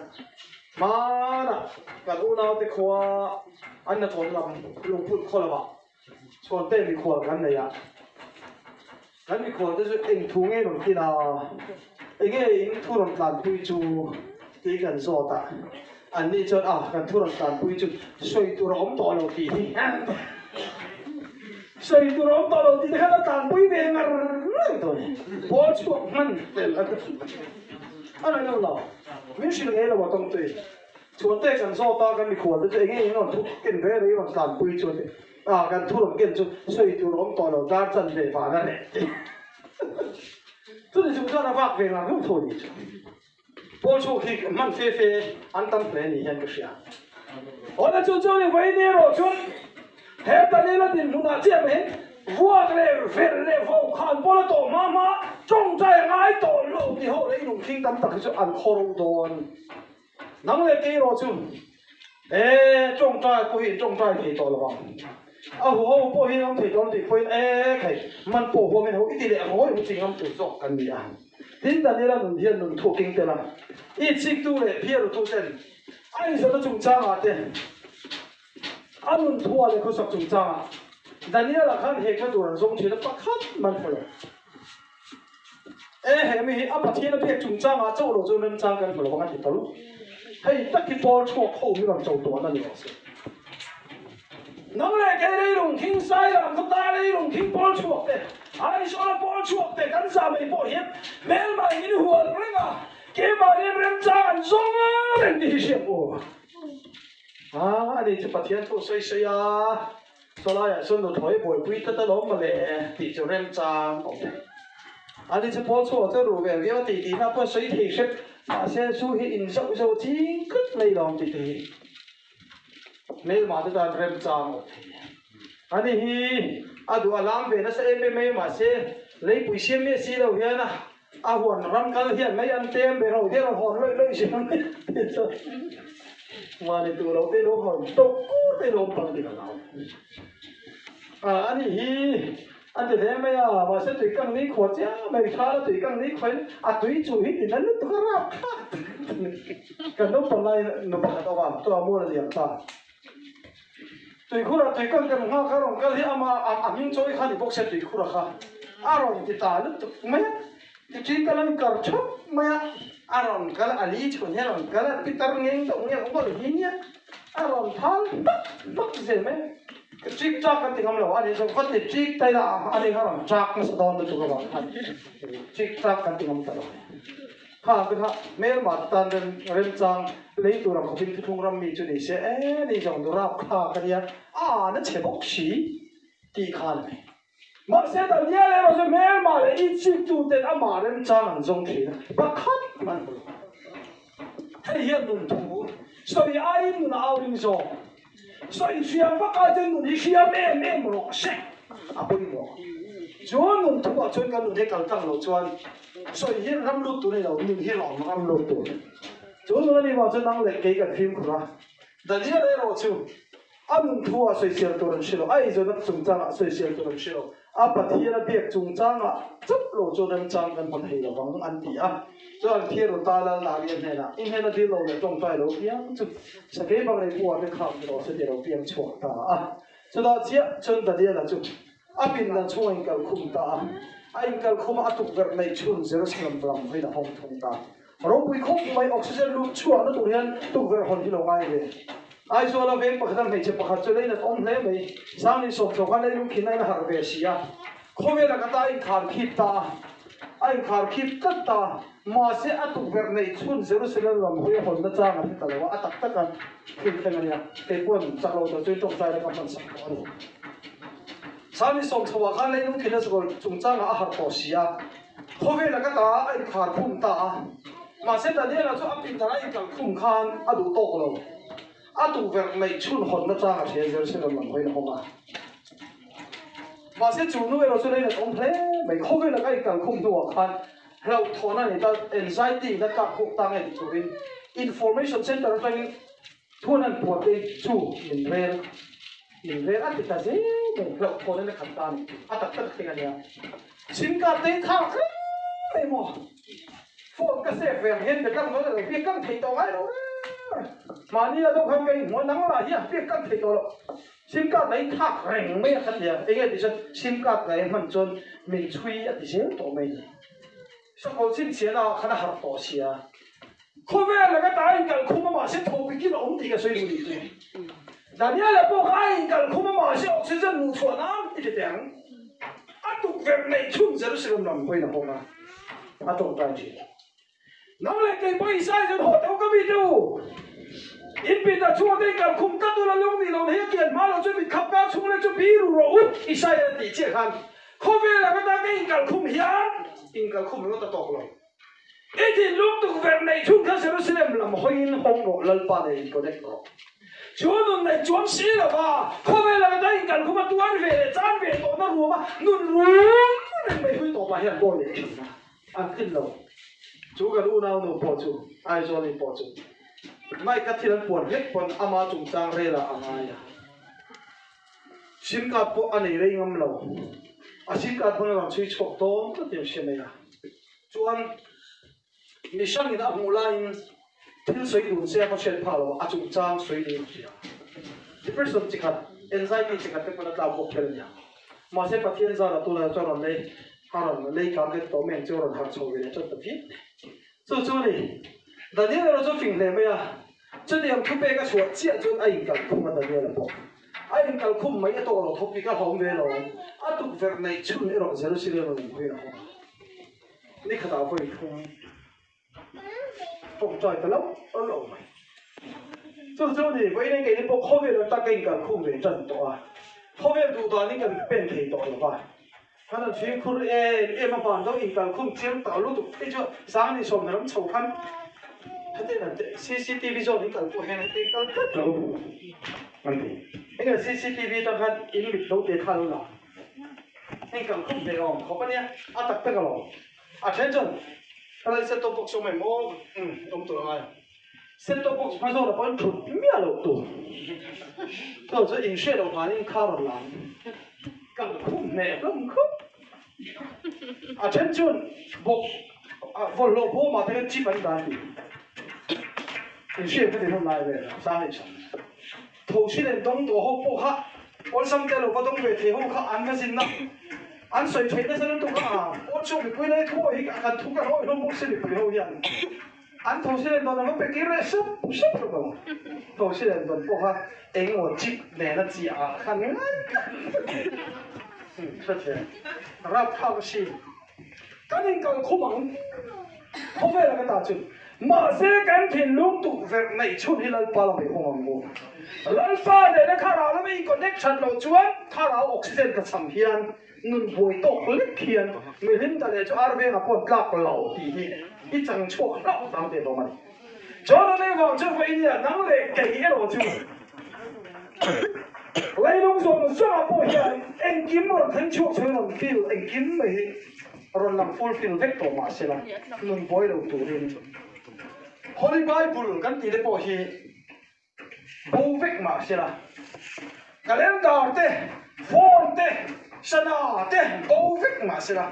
Hmanah kan unaute khua an hnathawm lam lungput khaw lamah chhuante mikhual kan nei a, kan mikhualte chu eng thu nge rawn kin a, enge in thu rawn tlanpui chu tih kan zawt a, anni chuan a kan thu rawn tlanpui chu sawi tur a awm tawh lo tih hi. Sawi tur a awm tawh lo tih te khan a tlanpui ve ngar ngar tawh a ni. Pawl chhuak hman tel a ti a ni lo lo. Min hrilh ngei lo a tawngtui. Chhuante kan zawt a, kan mikhual te chu enge in rawn thu ken ve rei rawn tlanpui chu a ti. A, kan thu rawn ken chu sawi tur a awm tawh lo, dar chan ve van a reh ti. Chutih chung chuan a vak ve ngar ngar tho a ni chu. Pawl chhuak hi hman fe fe an tam hle ni hian ka hria. Awle chu chu ni vawi ni erawh chuan he Daniela dinhmunah chiah mai hian vuak leh verh leh vo khan pawl a tawh hma hma tawngtai a ngai tawh lo ti ho leh inung khing tam tak hi chu an khaw ro dawn. Nang leh kei erawh chu e tawngtai pawh hi in tawngtai thei tawh lo vang. A hu ho pawh hi an awm thei tawh lo tih pawhin e khai man pawh huamin ho i ti leh ngawi hu chi ngam tur zawk kan ni a. Tin, Daniela nun hian nun thu keng tel a, i chiktu leh phiarutu ten a inzawhna chungchangah te, a nun thua leh khawsak chungchangah Daniela khan hekna tur an zawng thin a, pakhat man hmu lo. E, he mi hi a Pathian a pek chungchangah chauh lo chuan remchang kan hmu lo vang a ti ta lu. Hei tak hi Paul chhuak ho mi rawn cho tuahna ni rawh se. Nang leh kei leilung khing Sailam khaw ta leilung khing Paul chhuak te, Aizawla Paul chhuak te kan zah mai pawh hian hmelmai min hual reng a, keimahni remchang an zawng reng tih hi hriat aw. A, ani chu Pathian thu sawi sawi a, sawlaiah chuan nuthawi buaipui tlat alawm mawle tih chu remchang awm thei. Ani chu Paul chhuak chu ruh ve viau a tih tihna pawh sawi thei hrep, mahse zu hi in zauh zauh ching tlat mai lawm tih te hi. Hmelmah te tan remchang awm thei e. Ani hi a duh a lam ve nasa em em mai mahse leipui siam miah si lo hian a huan ram kal hian mai an tlem ber ho hian a hawn lawih lawih zel mai tih chu mahni duh loh te lo hawn tawk kur te lo awm pang tih ka hlau. Ani hi A ti hle mai a, mahse tui kang ni khuah chiah mai tha la tui kang ni khuahin a tui chu hi tina lutuk a rap thlak kan naupang lai nu pakhat awm a, chua mual a liam ta. Tuikhurah tui kang kan nghak a rawn kal hi ama a hming chawi kha ni bawk se tuikhura kha a rawn ti ta lutuk mai a, tichuan ka lo inkar thap mai a, a rawn kal a li chhun hi a rawn kal a, pitar ngeng deuh ngeng awm hi nia a rawn phal hmak hmak zel mai a. Chik chak kan ti ngam lo a ni zawk vat ni chik ta ila a ni kha rawn chak nasa dawn lutuk avang khan chik chak kan ti ngam ta lo kha te kha hmelma te tan rem remchang lei tura khawpin thuthlung ram mi chu ni se e ni zawng nu rap kha ka nia a na chhe bawk si tih khan a ni mahse Daniel erawh chu hmelma leh i chik tu ten amah remchang an zawng thin a pakhat man hmu lo hei hian nun thu sawi aiin nun a au ring zawk. Sawi hriam vak ai chuan nun hi hriam em em rawh se a pawimawh. Chuan nun thuah chuan kan nun hi kal tlang loh chuan sawi hi ram lut tur a ni lo, nun hi rawng ram lut tur. Chu nun a nih vang chuan nang leh kei kan fimkhur a, Daniel erawh chu a nun thuah sawisel tur an hre lo, a eizawnna chungchangah sawisel tur an hre lo. A Pathian a biak chungchangah chauh lo chu remchang kan hmu thei lo vang an ti a. Chuan Thiru ta lal Daria hnenah, I hnena dil lo leh tawngtai lo piang chu sakei bang lei puah te khak ni rawh se tih a lo piang chhuak ta a. Chutah chiah chuan Daniela chu a pindan chhungah inkal khum ta a. A inkal khum a, a tukverh neih chhun Jerusalem lam hawiin a hawng thung ta. Ropui khawp mai oxygen lut chhuahna tur hian tukverh hawn hi lo ngai ve. Aizawl a veng pakhat a hmeichhe pakhat chu leiin an awm hle mai. Sangni sawmthaw khan leilung khin aiin a harh ve si a. Khawvel a ka ta a inkhar khip ta a, a inkhar khip tlat ta. Mahse a tukverh neih chhun Jerusalem lam hawi a hawnna chang a hre ta lo a, a tak tak a thil thleng a nia. Kei pawn chak lo tur chuan tawngtai na ka hman sak tawh a ni. Sangni sawmthaw ah khan leilung khin a chukawr chungchangah a harh tawh si a. Khawvela ka ta a inkhar khum ta a, mahse Daniela chu a pindan a inkal khum khan a duh tawk lo. A tukverh neih chhun hawnna chang a hria Jerusalem lam hawiin a hawng a. Mahse chu nu erawh chu lei nat awm hle mai. Khawvela ka inkal khum hnuah khan hlauhthawhna a nei ta, anxiety na kak khuk ta nge ti turin information center atangin Thuan an puat te chu min rel min rel a ti ta zel mai, hlauhthawn in a khat ta a ni, a tak tak thleng a nia. Chhingkap te hi thak reng mai maw, phone ka save ve ang hian be tlang nawn a lo biak kang thei tawh ngai lo reng, mahni a deuh khan ka inhmuh a nang lah hi a biak kang thei tawh lo, sim card lah hi thak reng mai a kha tia, enge tih chuan sim card ngai hman chuan min chhui a ti zel tawh mai a ni. Sakawlh chhinchhiahna ah khan a harh tawh sia. Khawvel laka ta a inkal khum a mahse tho bikin a awm tih ka sawi duh nih chu. Daniela pawh kha a inkal khum a mahse oxygen luh chhuah nan i ti teh ang. A tukverh neih chhun Jerusalem lam hawiin a hawng a, a tawngtai thin. Nang leh kei pawh Isai chuan haw teuh ka mi teuh u. In pindan chhungah te in kal khum tlat ula lung nih lohna hi a kian hma loh chuan mit khap kar chhung leh chu biru rawh u Isai a tih chiah khan khawvel ang ata ka inkal khum hian inkal khum ringawt a tawk lo. I thinlung tukverh neih chhung kha Jerusalem lam hawiin hawng rawh Lalpa nen in connect rawh. Chu nun neih chuan si lova khawvel ang ata inkal khum a tuar ve leh chan ve tawhna ruama nun rum reng mai hui tawpah hian bawi leh thin a. An tlin lo. Chu kan unaunu pawh chu, Aizawli pawh chu, Mike a thil an puan hlek pawn ama chungchang relah a ngai a. Sim card pawh a nei rei ngam lo. A sim card hmang a rawn chhui chhuak dawn tlat in hria mai a. Chuan mi hrangin a hmuh laiin thil sawi dun se a va hriat phah lo a, a chungchang sawi niin a hria. Depression chi khat, anxiety chi khat te pawn a tlak bawk kher a nia. Mahse Pathian zara tunah chuan rawn lei. A rawn lei kang vet tawh mai ang chu a rawn harh chho ve leh ṭan ta viau mai. Chu chu a ni. Daniel erawh chu fing hle mai a, chutiang thu pek a chhuah chiah chuan a inkal khum a Daniel-a pawh. A inkal khum mai a tawh lo thawk bik a hlawm ve lo. A tukverh neih chhun erawh Jerusalem a rawn hawi a haw a. Ni khatah vawi thum tawngtai ta lo lo mai. Chu chu a ni, vawiin keini pawh khawvel an taka inkal khum ve ṭan tawh a. Khawvel duh danin kan pen thei tawh lo va. Khan an fimkhur em em a van deuh inkal khum chiang tak lutuk phei chu sang ni sawm ram chho khan hetiang an CCTV zawn in kal pawh hian hetiang kal tlat lo an ti. Enge CCTV atang khan in mit lo te kha lo lang hei kal khum hle awm khawp ania a tak tak alawm. A then chuan helai set top box awm em aw umm awm tur angai. Set top box hma zawnah pawh an thut miah loh tur. Chuan chu in hriat loh vanin kha rawn lang kan khum hneh hlawm khawp. A then chuan bawk bawlhhlawh bawmah te khan chip an dan tih in hriat ka ti hlawm lai vel a sang leh sang. Thosi leh dawng tawh ho pawh kha awlsam te lo va dawng ve thei ho kha an va zinna an sawi theih nasa lutuk a, aw chu mipui lai thu hi kan thu kan awih hlawm bawk si mipui ho hian. An thosi len dawn an va pe kir leh sup sup hlawm lo. Thosi len dawn pawh kha eng emaw chip nena chiah ah khan ngai hrethiam rapthlak a si. Kan inkal khum ang khawvel a ka ta chu. Mahse kan thinlung tukverh neih chhun hi Lalpa lamah i hawng ang u. Lalpa nena thlarau lama i connect that loh chuan thlarau oxygen ka cham hian Nun buai tawk lek hian mihlim ta leh chu ar vengah pawh tlak lo tih hi i chang chhuak hlauh dang teh hlawm a ni. Chuan a nei vang chu vawi nia nang leh kei erawh chu leilung zawng zawngah pawh hian engkim rawn thleng chhuak chho in rawn fill engkim mai hi rawn lang full fill vek tawh mah sela nun buai lo turin Holy Bible kan tih te pawh hi Bo vek mah sela, calendar te, phone te, sana te bo vek mah sela,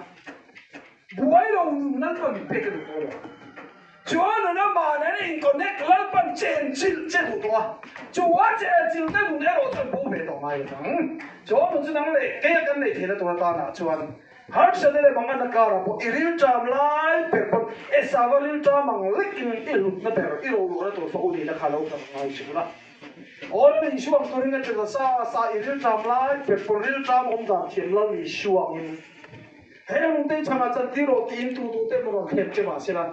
buai lo nun Lalpan min pek a duh tawh lo. Chuan nuna mah nen in connect Lalpan chen chilh che duh tawh a, chu a chen chilh te nun erawh chuan bo ve tawh ngai lo ang. Chuan nun chu nang leh keia kan neih theihna tur atanah chuan Harsatna leh manganna karah pawh i rilṭam lai ber pawn Esava rilṭam ang lekin i hlutna ber, i roruahna tur fa u nihna kha lo dang ngai chhun a. Aw Lal Isua ang turin a ṭin a sa sa i rilṭam lai ber pawn rilṭam awm dan thiam Lal Isua angin he lungtei chhangah chantir rawh tiin tu duh te maw rawn thlem che mahsela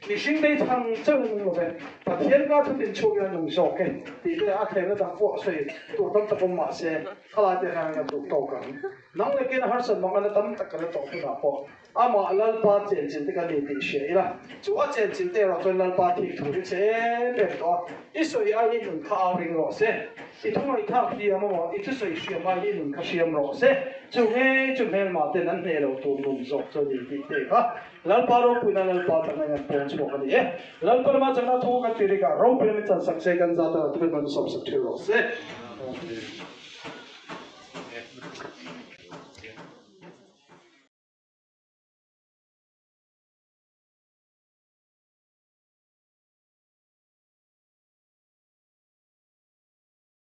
mihring tei chhang chauhin an nung lo ve, Pathian ka thutin chhuakin an nung zawk e tih te a thlemna dang pawh sawi tur tam tak awm mahse khalai te khan an duh tawk ang. Nang leh kena harsat mang ana tam tak kan la tawh hunah pawh amah Lalpa chenchilh te kan ni tih hria ila, chu a chenchilh te erawh chuan Lalpa thik thu hi che em em tawh a, i sawi aiin i nun kha au ring rawh se, i thu ngaihthlak hliam amaw i thusawi hriam aiin i nun kha hriam rawh se, chu ngei chu hmelmah ten an hneh lo tur nun zawk chu a ni tih te kha Lalpa ropuina Lalpa chakna in an pawng chhuak a ni e. Lalpa lama chakna thu kan ti rikah ropuina min chansak se kan zat a, thuin man sawmsak thil rawh se. Amen.